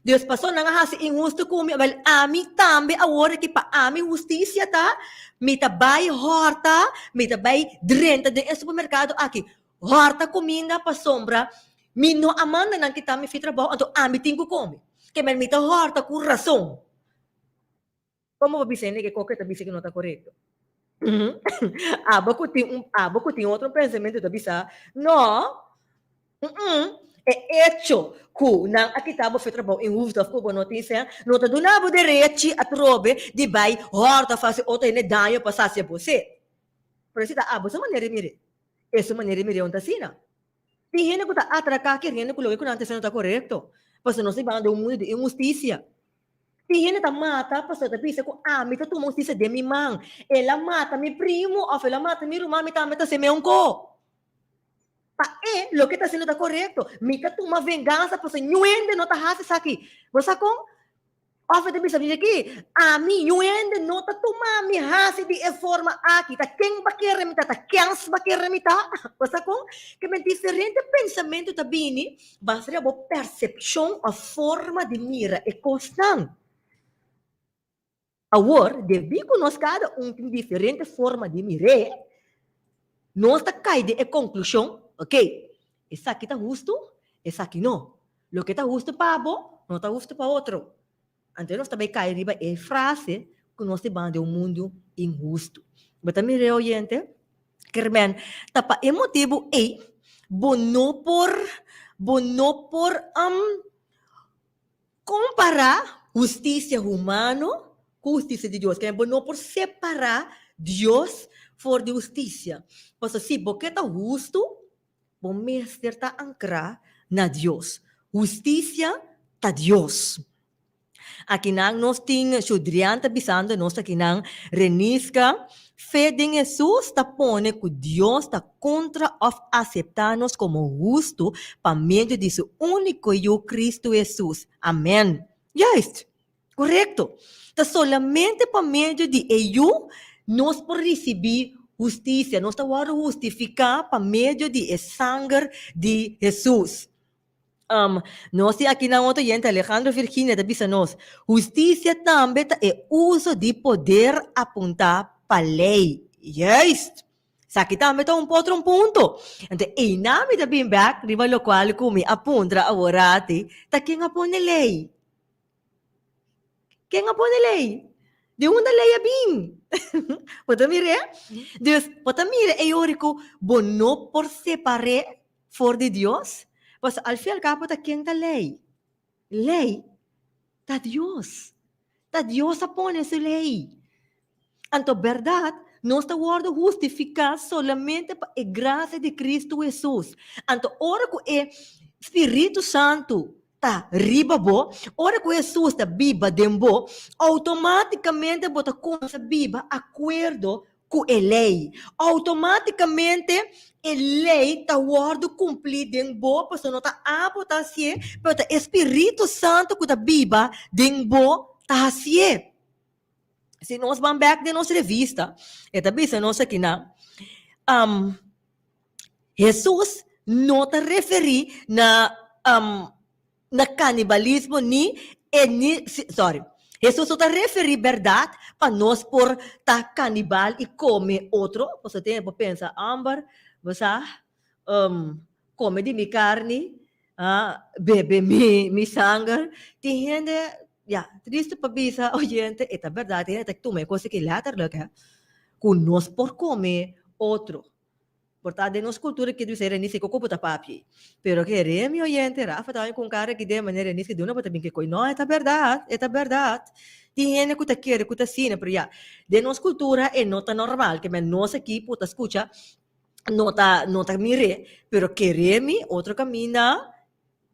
dus pasobra nan a hasi inhustu ku mi, wèl ami tambe awor aki pa ami hustisia ta, mi ta bai hòrta, mi ta bai drenta den e supermerkado aki hòrta kuminda pasobra mi no a manda nan kita mi fe trabou, anto ami tin ku kome. Kemey mi ta hòrta ku rason. Komo bo bisa hende ke koke ta bisa ke no ta korekto? Abo ku tin un abo ku tin otro pensamentu ta bisa, No, e echo ku nan a kita bo fe trabou inhusto òf ku bo no tin sèn, no ta duna bo derechi atrobe di bai hòrta òf hasi otro hende daño pa sasia bo set. Pero si ta abo su manera di mir'é, e su manera di mir'é un ta asina. Tin hende ku ta atraká keriendo ku loke ku nan ta hasiendo ta korekto, pasobra nos ta biba den un mundu di inhustisia. Tin hende ta mata pasobra ta bisa ku ami ta tuma hustisia den mi man. El a mata mi primu òf el a mata mi ruman, mi tambe ta hasi meun ko. Pa e, loke e ta hasiendo ta korekto. Mi ta tuma vengansa pasobra niun hende no ta hasi esaki. Bo sa kon? Òf e ta bisa mi aki, Ami, niun hende no ta tuma mi hasi di e forma aki. Ta ken bo a kere mi ta? Ta kens bo a kere mi ta? Bo sa kon? Ke men diferente pensamentu ta bini basa riba bo persepshon òf forma di mira e kosnan. Awor, debí ku nos kada un tin diferente forma di mir'é, nos ta kai den e konklushon, Okey, esaki ta hustu, esaki no. Loke ta hustu pa bo, no ta hustu pa otro. Anto nos ta bai kai riba e frase ku nos ta banda den un mundu inhustu. Bo ta mir'é, oyente? Kermen, ta pa e motibu ei bo no por, bo no por Kompará hustisia humano ku hustisia di Dios. Kende bo no por separá Dios for di hustisia. Pasobra si bo ke ta hustu, bo mester ta ankrá na Dios. Hustisia ta Dios. Akinan nos tin Shudrian ta bisando nos akinan, Reniska, fe den Hesus ta pone ku Dios ta kontra òf aseptá nos komo hustu pa medio di su úniko Yu Kristu Hesus. Amèn. Juist! Korekto! Ta solamente pa medio di e Yu nos por risibí hustisia, nos ta wòrdu hustifiká pa medio di e sanger di Hesus. Nos tin aki nan otro yente, Alejandro Virginia ta bisa nos, Hustisia tambe ta e uso di poder apuntá pa lei. Juist! Esaki tambe ta un otro un punto. Anto einan mi ta bin bek riba lokual ku mi a puntra aworati, ta ken a pone lei? Ken a pone lei? Di unda lei a bin? Bo ta mir'é? Dus, bo ta mira e ora ku bo no por separ'é for di Dios? Pasobra al fin al kabo ta ken ta lei? Lei ta Dios. Ta Dios a pone su lei. Anto bèrdat, nos ta wòrdu hustifiká solamente pa e grasia di Kristu Hesus. Anto ora ku e Spiritu Santu ta riba bo, ora ku Hesus ta biba den bo, outomátikamente bo ta kuminsá biba akuerdo ku e lei. Outomátikamente e lei ta wòrdu kumplí den bo, pasobra no ta abo ta hasié, pero ta e Spiritu Santu ku ta biba den bo ta hasié. Si nos ban bèk den nos revista, e ta bisa nos akinan, Hesus no ta referí na na kanibalismo ni e ni sorry, Hesus no ta referí bèrdat pa nos por ta kanibal i kome otro, pasobra tin hende por pensa, Amber, bo sa, kome di mi karni, bebe mi sanger. Tin hende, ya, tristu pa bisa oyente, e ta bèrdat, tin hende ta tuma e kos aki lèterlik, hè, ku nos por kome otro. Por ta den nos kultura ki bisa Renice kiko bo ta papia ei. Pero kere mi oyente, Rafa ta ku un kara aki den manera Renice duna bo ta bin kiko. No, e ta bèrdat, e ta bèrdat. Tin hende ku ta kere ku ta asina, pero ya, den nos kultura e no ta normal, ke men nos aki por ta skucha no ta no ta mir'é, pero kere mi otro kaminda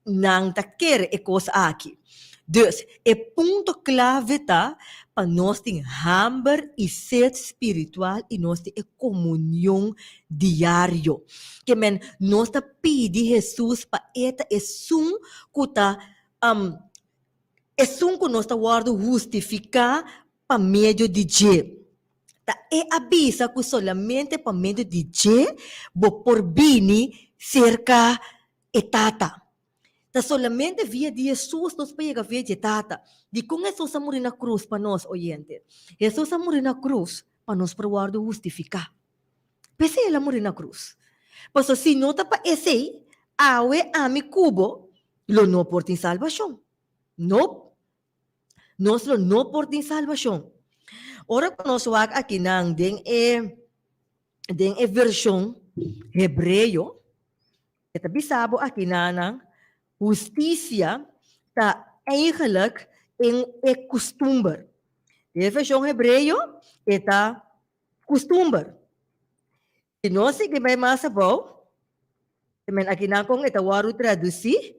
nan ta kere e kos aki. Dus, e punto klave ta pa nos tin hamber i set spiritual i nos tin e komunion diario. Ke men nos ta pidi Hesus pa e ta esun ku ta esun ku nos ta wòrdu hustifiká pa medio di dje. Ta e a bisa ku solamente pa medio di dje bo por bini serka e Tata. Ta solamente via di Hesus nos por yega via dje Tata. Dikon Hesus a muri na krus pa nos, oyente? Hesus a muri na krus pa nos por wòrdu hustifiká. P'esei el a muri na krus. Pasobra si no ta pa esei, awe ami ku bo lo no por tin salbashon. Nop. Nos lo no por tin salbashon. Ora ku nos wak akinan den e den e vershon hebreo, e ta bisa bo akinanan, hustisia ta eigenlijk en e kustumber. Den e vershon hebreo e ta kustumber. Si nos sigui bai mas abou, men akinan kon e ta wòrdu tradusí,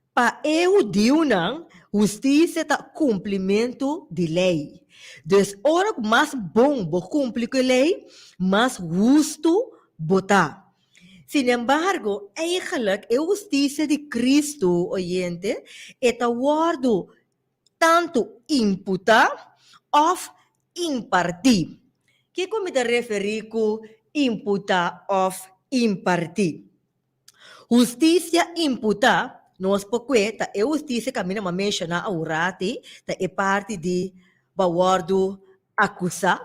Pa e hudiunan, hustisia ta kumplimentu di lei. Dus ora ku mas bon bo kumpli ku e lei, mas hustu bo ta. Sinembargo, eigenlijk e hustisia di Kristu, oyente, e ta wòrdu tantu imputá òf impartí. Kiko mi ta referí ku imputá òf impartí? Hustisia imputá, nos por kue ta e hustisia kaminda mi a menshoná aworati, ta e parti di bo a wòrdu akusá,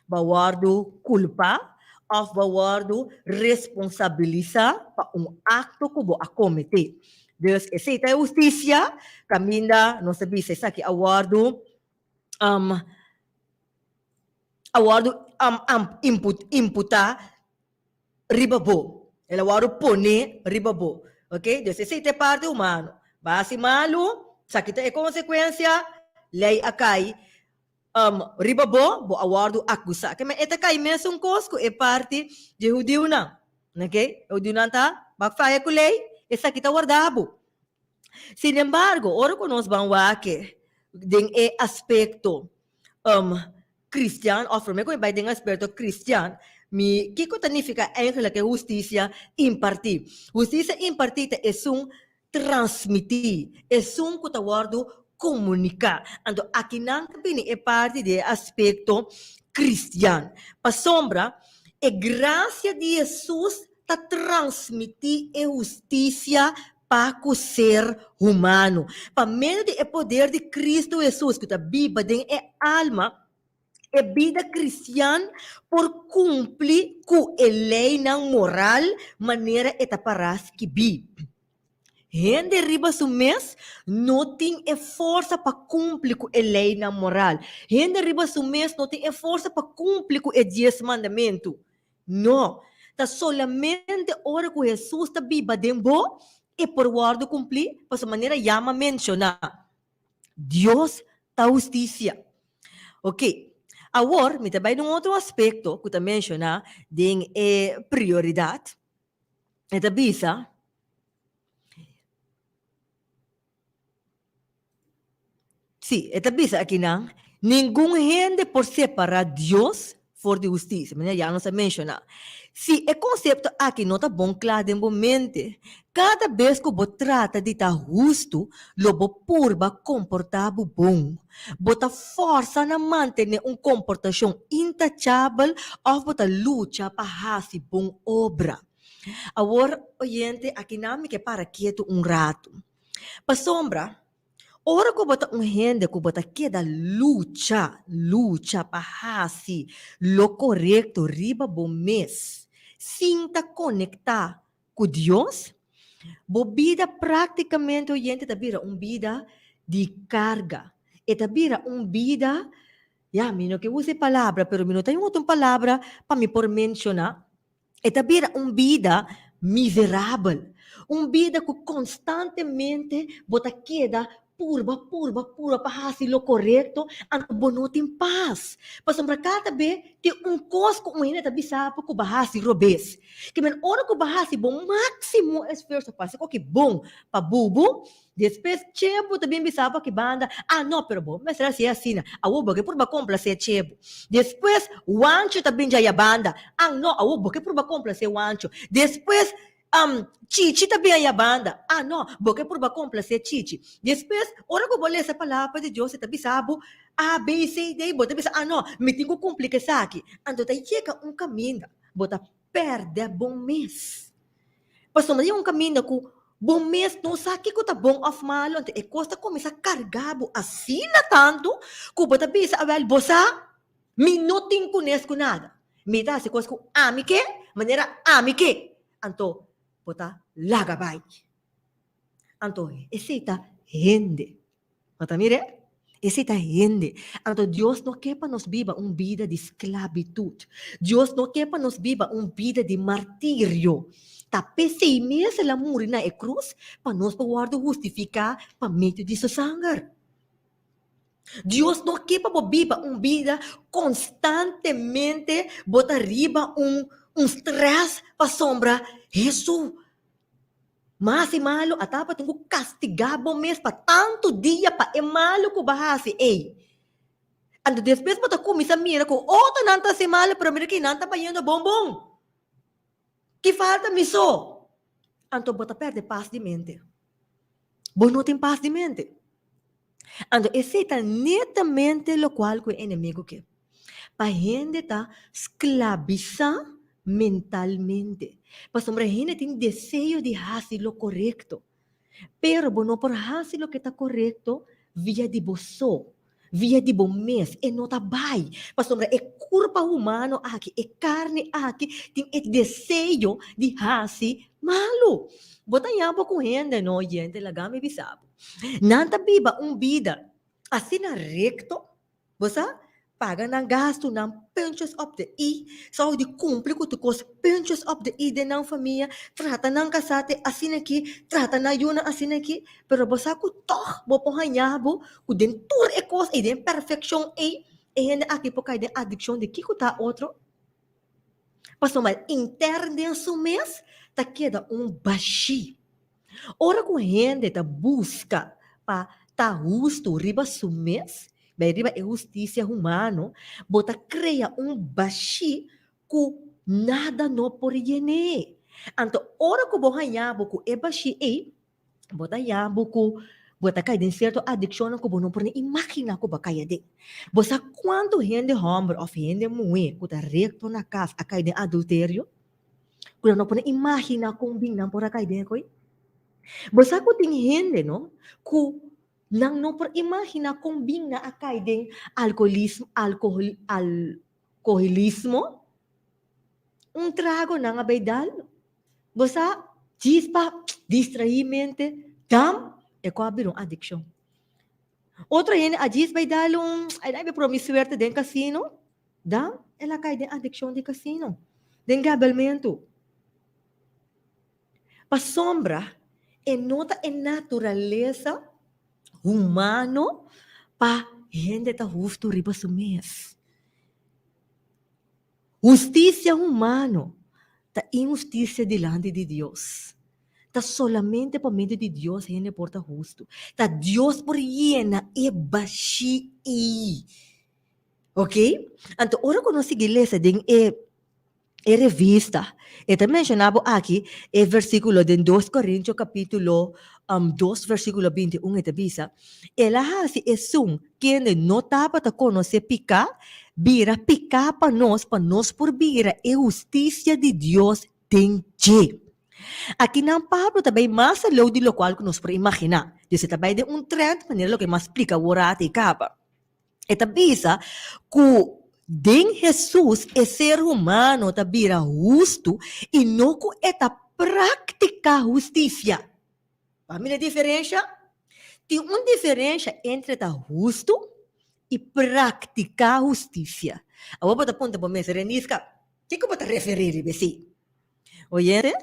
bo a wòrdu kulpá òf bo a wòrdu responsabilisá pa un akto ku bo a kometé. Dus esei ta e hustisia kaminda nos ta bisa esaki a wòrdu a wòrdu imputá riba bo. El a wòrdu poné riba bo. Ok, dus esei ta e parti humano. Bo a hasi malu, esaki ta e konsekuensia, lei a kai riba bo, bo a wòrdu akusá. Ke men e ta kai mesun kos ku e parti di e hudiunan. Ok, e hudiunan ta bak faya ku lei, esaki ta warda bo. Sinembargo, ora ku nos ban wak den e aspekto Kristian, òf promé ku mi bai den aspekto kristian, mi kiko ta nifiká eigenlik e hustisia impartí? Hustisia impartí ta esun transmití, esun ku ta wòrdu komuniká. Anto akinan ta bini e parti di e aspekto kristian. Pasobra e grasia di Hesus ta transmití e hustisia pa ku ser humano. Pa medio di e poder di Kristu Hesus ku ta biba den e alma, e bida kristian por kumpli ku e leinan moral manera e ta pará skibí. Hende riba su mes no tin e forsa pa kumpli ku e leinan moral. Hende riba su mes no tin e forsa pa kumpli ku e Dies Mandamentu. No, ta solamente ora ku Hesus ta biba den bo e por wòrdu kumplí, pasobra manera ya m'a menshoná, Dios ta hustisia. Oke, awor mi ta bai na un otro aspekto ku ta menshoná den e prioridat. E ta bisa. Sí, e ta bisa akinan, ningun hende por separá Dios for di hustisia, manera ya nos a menshoná. Si e konsepto aki no ta bon kla den bo mente, kada bes ku bo trata di ta hustu, lo bo purba komportá bo bon. Bo ta fòrsa na mantené un komportashon intachabel òf bo ta lucha pa hasi bon obra. Awor, oyente, akinan mi ke para ketu un ratu. Pasobra, ora ku bo ta un hende ku bo ta keda lucha, lucha pa hasi lo korekto riba bo mes sin ta konektá ku Dios, bo bida práktikamente, oyente, ta bira un bida di karga. E ta bira un bida, ya, mi no ke usa e palabra, pero mi no ta haña otro palabra pa mi por menshoná. E ta bira un bida miserabel, un bida ku konstantemente bo ta keda purba, purba, purba pa hasi lo korekto, anto bo no tin pas. Pasobra kada be tin un kos ku un hende ta bisa bo ku bo a hasi robes. Ke men ora ku bo a hasi bo máksimo esfuerso pa hasi koki bon pa bubu, Despues Chebu ta bin bisa bo aki banda, Ah no, pero bo mester hasié asina. Awor bo ke purba komplasé Chebu. Despues Wancho ta bin djaya banda, Ah no, awor bo ke purba komplasé Wancho. Despues Chichi ta bin aya banda, Ah no, bo ke purba komplasé Chichi. Despues, ora ku bo lesa Palabra di Dios e ta bisa bo A, B, C, D, bo ta bisa, Ah no, mi tin ku kumpli ku esaki. Anto ta yega un kaminda, bo ta pèrdè bo mes. Pasobra tin un kaminda ku bo mes no sa kiko ta bon òf malu, anto e kos ta kuminsá kargá bo asina tantu ku bo ta bisa, awèl, bo sa, mi no tin kunes ku nada. Mi ta hasi kos ku ami ke, manera ami ke. Anto bo ta laga bai. Anto esei ta hende. Bo ta mir'é? Esei ta hende. Anto Dios no ke pa nos biba un bida di sklabitut. Dios no ke pa nos biba un bida di martirio. Ta p'esei mes el a muri na e krus, pa nos por wòrdu hustifiká pa medio di su sanger. Dios no ke pa bo biba un bida konstantemente bo ta riba un un strès pasobra Hesu Mas e malu a tabatin ku kastigá bo mes pa tantu dia pa e malu ku bo a hasi ei. Anto despues bo ta kuminsá mira ku otronan ta hasi malu pero mira ki nan ta bayendo bon bon. Ki falta mi so? Anto bo ta pèrdè pas di mente. Bo no tin pas di mente. Anto esei ta netamente lokual ku e enemigu ke. Pa hende ta sklabisá mentalmente. Pasobra hende tin deseo di hasi lo korekto. Pero bo no por hasi loke ta korekto via di bo so, via di bo mes. E no ta bai. Pasobra e kurpa humano aki, e karni aki tin e deseo di hasi malu. Bo ta yama ku hende no, yente laga mi bisa bo. Nan ta biba un bida asina rekto, bo sa, paga nan gastunan puntjes op de i, sou di kumpli ku tur kos puntjes op de i den nan famia, trata nan kasá te asina aki, trata nan yunan asina aki, pero bo sa ku tòg bo por haña bo ku den tur e kos ei, den perfekshon ei, e hende aki por kai den adikshon di kiko ta otro. Pasobra intern den su mes ta keda un bashí. Ora ku hende ta buska pa ta hustu riba su mes, bai riba e hustisia humano, bo ta krea un bashí ku nada no por yen'é. Anto ora ku bo haña bo ku e bashí ei, bo ta haña bo ku. Bo ta kai den sierto adikshonnan ku bo no por ni imaginá ku bo a kai aden. Bo sa kuantu hende hòmber òf hende muhé ku ta rekto na kas a kai den adulterio? Ku nan no por ni imaginá kon bin nan por a kai den e koi? Bo sa ku tin hende no ku nan no por imaginá kon bin nan a kai den alkoholismo, alkohol, alkoholismo? Un trago nan a bay dal, bo sa djis pa distraí mente, dam e ku a bira un adikshon. Otro hende a djis bay dal un, ay nan a bay proba mi suerte den kasino, dam el a kai den adikshon di kasino, den gabelmentu. Pasobra e no ta e naturalesa humano pa hende ta hustu riba su mes. Hustisia humano ta inhustisia dilanti di Dios. Ta solamente pa medio di Dios hende por ta hustu. Ta Dios por yena e bashí ei. Ok? Anto ora ku nos sigui lesa den e e revista, e ta menshoná bo aki e versíkulo den dos Korintio kapítulo dos versíkulo 21 e ta bisa, El a hasi esun kende no tabata konosé piká, bira piká pa nos, pa nos por bira e hustisia di Dios den dje. Akinan Pablo ta bai mas aleu di lokual ku nos por imaginá. Dus e ta bai den un trènt manera loke mi a splika awor ata i kaba. E ta bisa ku den Hesus e ser humano ta bira hustu i no ku e ta praktiká hustisia. Bo a mira e diferensha? Tin un diferensha entre ta hustu i praktiká hustisia. Awor bo ta puntra bo mes, Reniska, kiko bo ta referí riba esei? Oyente,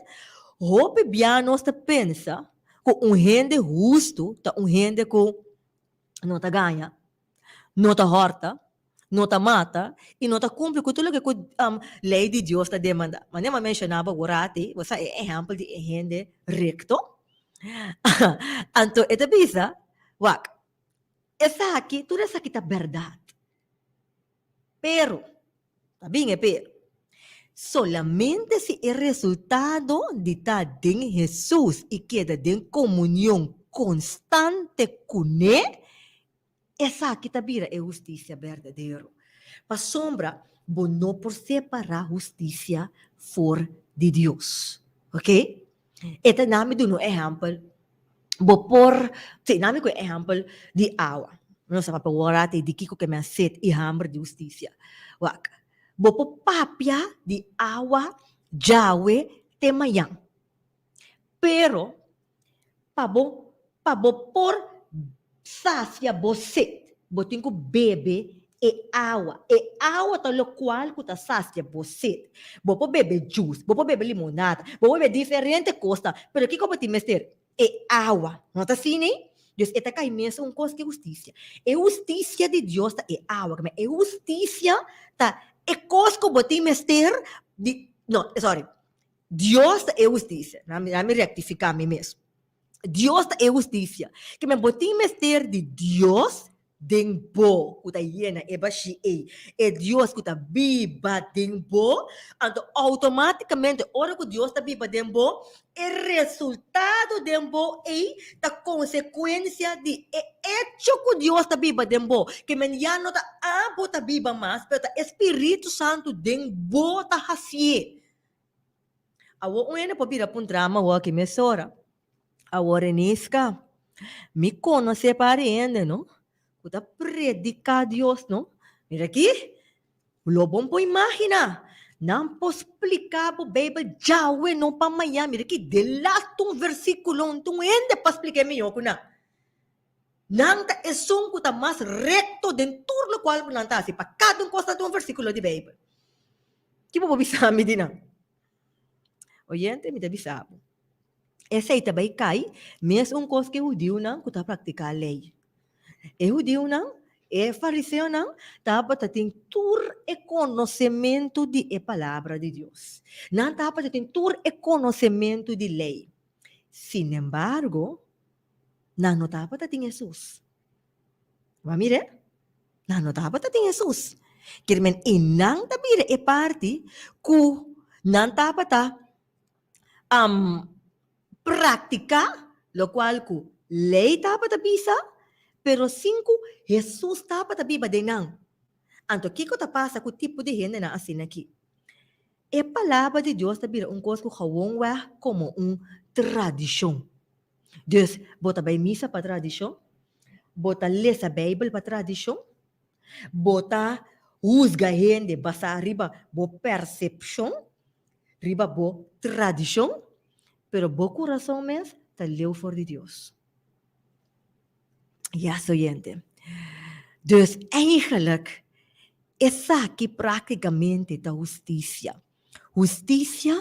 hopi bia nos ta pensa ku un hende hustu ta un hende ku no ta gaña, no ta hòrta, no ta mata i no ta kumpli ku tur loke ku lei di Dios ta demandá. Manera mi a menshoná bo awor ati, bo sa e ehèmpel di e hende rekto. Anto e ta bisa, Wak, esaki, tur esaki ta bèrdat. Pero, ta bin e pero, solamente si e resultado di ta den Hesus i keda den komunion konstante kuné, esaki ta bira e hustisia berdadero. Pasobra bo no por separá hustisia for di Dios. Oke? E ta nami duna un ehèmpel. Bo por, sí, nami ku e ehèmpel di awa. Nos a papia wòrdu ati di kiko ke men set i hamber di hustisia. Wak, bo por papia di awa djawe te mañan. Pero, pa bo, pa bo por sasia bo set, bo tin ku bebe e awa. E awa ta lokual ku ta sasia bo set. Bo por bebe juice, bo por bebe limonada, bo por bebe diferente kosnan, pero kiko bo tin mester? E awa. No ta asina ei? Dus e ta kai mes un kos ku e hustisia. E hustisia di Dios ta e awa. E hustisia ta e kos ku bo tin mester di, no, sorry, Dios ta e hustisia. Laat mi rectifica mi mes. Dios ta e hustisia. Ke men bo tin mester di Dios den bo ku ta yena e bashí ei. E Dios ku ta biba den bo, anto outomátikamente ora ku Dios ta biba den bo, e resultado den bo ei ta konsekuensia di e echo ku Dios ta biba den bo. Ke men ya no ta abo ta biba mas, pero ta e Spiritu Santu den bo ta hasié. Awor un hende por bira puntra mi awor aki mesora, Awor Reniska, mi konosé par di hende no ku ta prediká Dios no. Mira aki, lo bon por imaginá, nan por splika bo Beibel djawe no pa maña. Mira aki, delaste un versíkulo un ta un hende pa splik'é mihó ku nan. Nan ta esun ku ta mas rekto den tur lokual ku nan ta hasi. Pa kada un kos nan tin un versíkulo di Beibel. Ki bo por bisa mi di nan? Oyente, mi ta bisa bo, esei ta bai kai mes un kos ku e hudiunan ku ta praktiká lei. E hudiunan, e fariseonan, tabata tin tur e konosementu di e Palabra di Dios. Nan tabata tin tur e konosementu di lei. Sinembargo, nan no tabata tin Hesus. Bo a mir'é? Nan no tabata tin Hesus. Kier men i nan ta bira e parti ku nan tabata praktiká lokual ku lei tabata bisa, pero sin ku Hesus tabata biba den nan. Anto kiko ta pasa ku tipo di hendenan asina aki? E Palabra di Dios ta bira un kos ku gewoonweg komo un tradishon. Dus, bo ta bai misa pa tradishon, bo ta lesa Beibel pa tradishon, bo ta husga hende basá riba bo persepshon, riba bo tradishon, pero bo kurason mes ta leu for di Dios. Yes, oyente. Dus eigenlijk, esaki práktikamente ta hustisia. Hustisia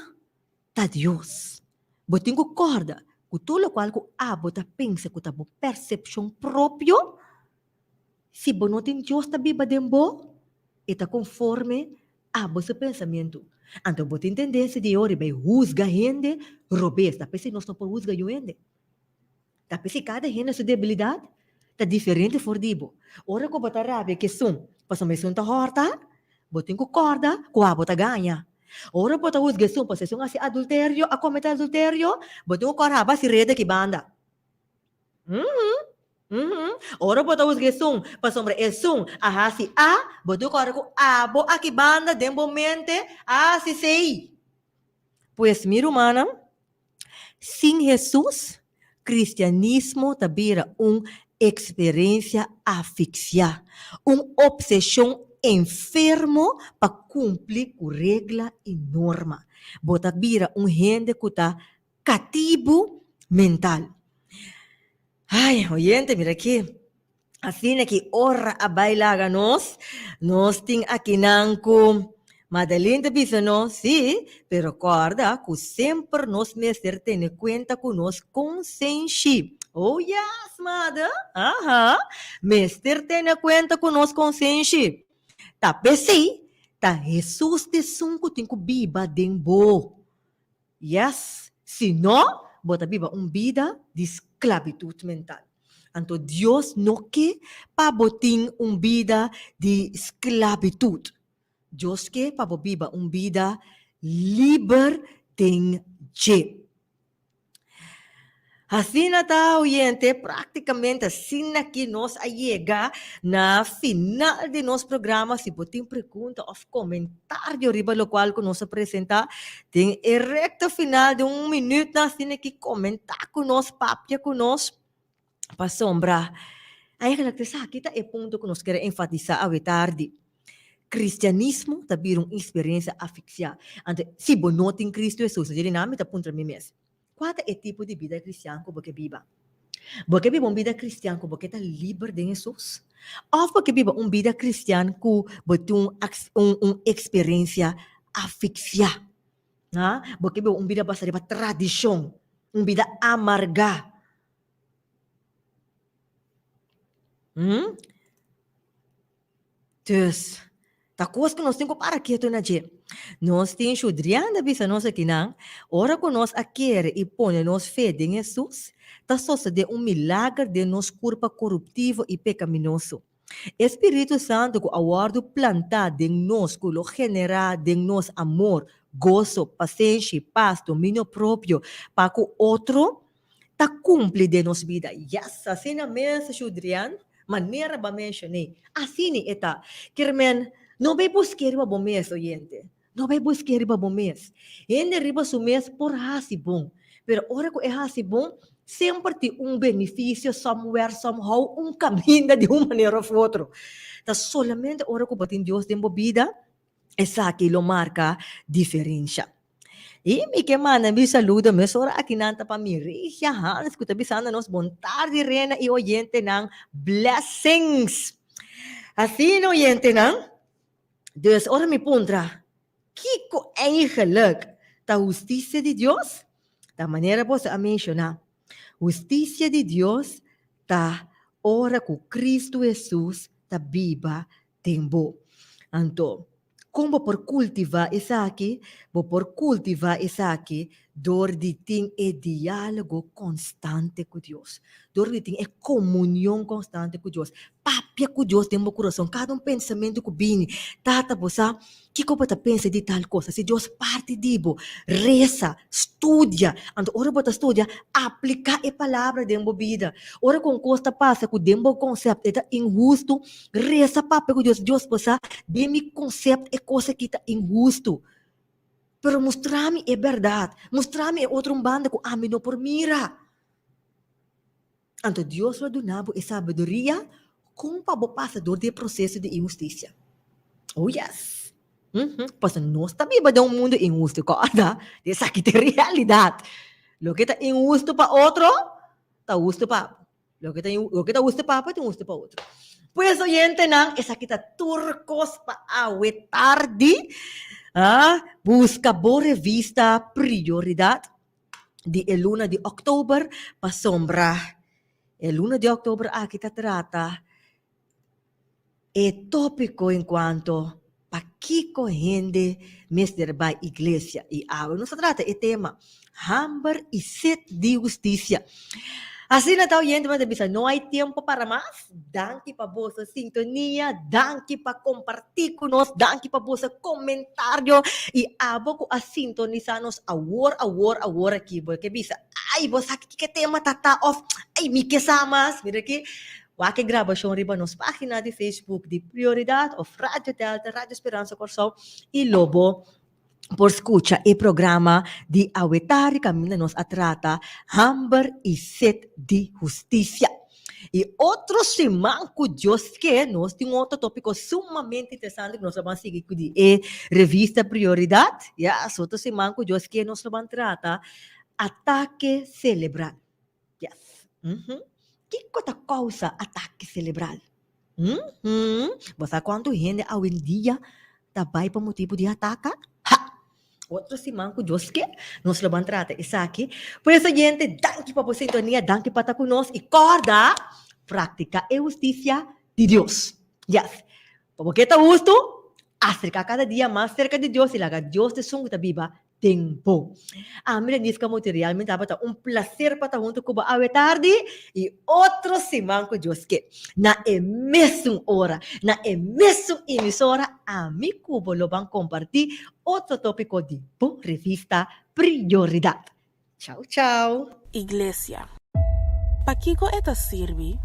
ta Dios. Bo tin ku kòrda ku tur lokual ku abo ta pensa ku ta bo persepshon propio, si bo no tin Dios ta biba den bo, e ta konforme abo su pensamentu. Anto bo tin tendensia di ora bai husga hende robes. Ta p'esei nos no por husga yu hende. Ta p'esei kada hende su debilidat ta diferente for di bo. Ora ku bo ta rabia ku esun pasobra esun ta hòrta, bo tin ku kòrda ku abo ta gaña. Ora bo ta husga esun pasobra esun hasi adulterio, a kometé adulterio, bo tin ku kòrda abo hasi reda ki banda. Ora bo ta husga esun pasobra esun a hasi A, bo tin ku kòrda ku abo aki banda den bo mente a hasi sei. Pues mi rumannan, Sin Hesus, kristianismo ta bira un eksperensia afiksiá, un opseshon enfermo pa kumpli ku regla i norma. Bo ta bira un hende ku ta katibu mental. Ai, oyente, mira aki. Asina ki ora a bai laga nos, nos tin akinan ku Madeline ta bisa nos, sí, pero kòrda ku semper nos mester tene kuenta ku nos konsenshi. Oh yes, Made, aha, mester tene kuenta ku nos konsenshi. Ta p'esei ta Hesus t'esun ku tin ku biba den bo. Yes, si no, bo ta biba un bida di sklabitut mental. Anto Dios no ke pa bo tin un bida di sklabitut. Dios ke pa bo biba un bida liber den dje. Asina ta, oyente, práktikamente asina ki nos a yega na final di nos programa. Si bo tin pregunta òf komentario riba lokual ku nos a presentá den e rekta final di un minütnan, asina ki komentá ku nos, papia ku nos, pasobra eigenlijk esaki ta e punto ku nos kier a enfatisá awe tardi. Kristianismo ta bira un eksperensia afiksiá. Anto, si bo no tin Kristu Hesus, mi ta puntra mi mes, Kua ta e tipo di bida kristian ku bo ke biba? Bo ke biba un bida kristian ku bo ke ta liber den Hesus? Òf bo ke biba un bida kristian ku bo tin un un eksperensia afiksiá? Ha? Bo ke biba un bida basá riba tradishon, un bida amargá? Hm? Dus, ta kos ku nos tin ku para ketu na dje. Nos tin Shudrian ta bisa nos akinan, ora ku nos a kere i pone nos fe den Hesus, ta sosodé un milager den nos kurpa koruptivo i pekaminoso. E Spiritu Santu ku a wòrdu plantá den nos ku lo generá den nos amor, goso, pasenshi, pas, dominio propio pa ku otro, ta kumpli den nos bida. Yes, asina mes, Shudrian, manera bo a menshoné, asina e ta. Kier men, no bay busk'é riba bo mes, oyente. No bay busk'é riba bo mes. Hende riba su mes por hasi bon, pero ora ku e hasi bon, semper tin un benefisio somewhere, somehow, un kaminda di un manera òf otro. Ta solamente ora ku bo tin Dios den bo bida, Esaki lo marka diferensha. I mi ke manda mi saludo mesora akinan ta pa mi Regia Hans ku ta bisando nos bon tardi Rena i oyentenan blessings. Asina oyentenan, dus ora mi puntra kiko eigenlijk ta hustisia di Dios? Ta manera boso a menshoná, hustisia di Dios ta ora ku Kristu Hesus ta biba den bo. Anto, kon bo por kultivá esaki? Bo por kultivá esaki Dor di tin e diálogo konstante ku Dios. Dor di tin e komunion konstante ku Dios. Papia ku Dios den bo kurason, kada un pensamentu ku bini. Tata, bo sa kiko bo ta pensa di tal kos? Si Dios parti di bo, resa, studia. Anto ora bo ta studia, apliká e palabra den bo bida. Ora ku un kos ta pasa ku den bo konsèpto e ta inhustu, resa papia ku Dios, Dios, bo sa den mi konsèpto e kos aki ta inhustu. Pero mustra mi e bèrdat, mustra mi e otro un banda ku ami no por mira. Anto Dios lo duna bo e sabiduria kon pa bo pasa dor di e proseso di inhustisia. Oh yes! Pasobra nos ta biba den un mundu inhustu, kòrda? Esaki ta e realidat. Loke ta inhustu pa otro, ta hustu pa bo. Loke ta, loke ta hustu pa bo, ta inhustu pa otro. Pues oyentenan, esaki ta tur kos pa awe tardi. Ah, buska bo revista Prioridat di e luna di òktober pasobra e luna di òktober aki ta trata e tópiko enkuanto pakiko hende mester bai iglesia i awe nos ta trata e tema hamber i set di hustisia. Asina ta oyente mi ta bisa no hay tiempo para mas, danki pa boso sintonia, danki pa kompartí ku nos, danki pa boso komentario i abo ku a sintonisá nos awor awor awor aki bo ke bisa ay bo sa kiko e tema ta ta òf ay mi ke sa mas mira aki Wak e grabashon riba nos página di Facebook di Prioridat òf Radio Delta, Radio Speransa Kòrsou i lo bo por skucha e programa di Awetari kaminda nos a trata hamber i set di hustisia. I otro siman ku Dios ke nos tin otro tópiko sumamente interesante ku nos lo ban sigui ku di e revista Prioridat. Yes, otro siman ku Dios ke nos lo ban trata atake selebral. Yes. Kiko ta kousa atake selebral? Bo sa kuantu hende awendia ta bai pa motibu di ataka? Ha! Otro siman ku Dios ke, nos lo ban trata esaki. Pues oyente, danki pa bo sintonia, danki pa ta ku nos i kòrda, praktika e hustisia di Dios. Yes. Pa bo ke ta hustu, aserká kada dia mas serka di Dios i laga Dios ta esun ku ta biba den bo. Ami Denise Camuti realmente tabata un placer pa ta hunto cu bo awe tardi y otro siman cu Dios ke. Na e mesun ora, na e mesun emisora ami cu bo lo ban comparti otro topico di bo revista Prioridad. Chao chao. Iglesia. Pakiko e ta sirbi?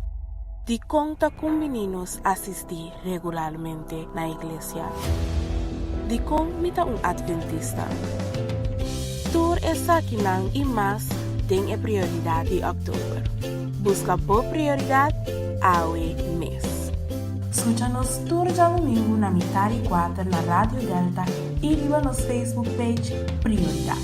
Dikon ta kumbiní nos asistí regularmente na iglesia? Dikon mi ta un atventista? Tur esakinan i mas den e Prioridat di òktober. Buska bo prioridat awe mes! Skucha nos tur djadumingu na mitar i kuater na Radio Delta i riba nos Facebook page Prioridat.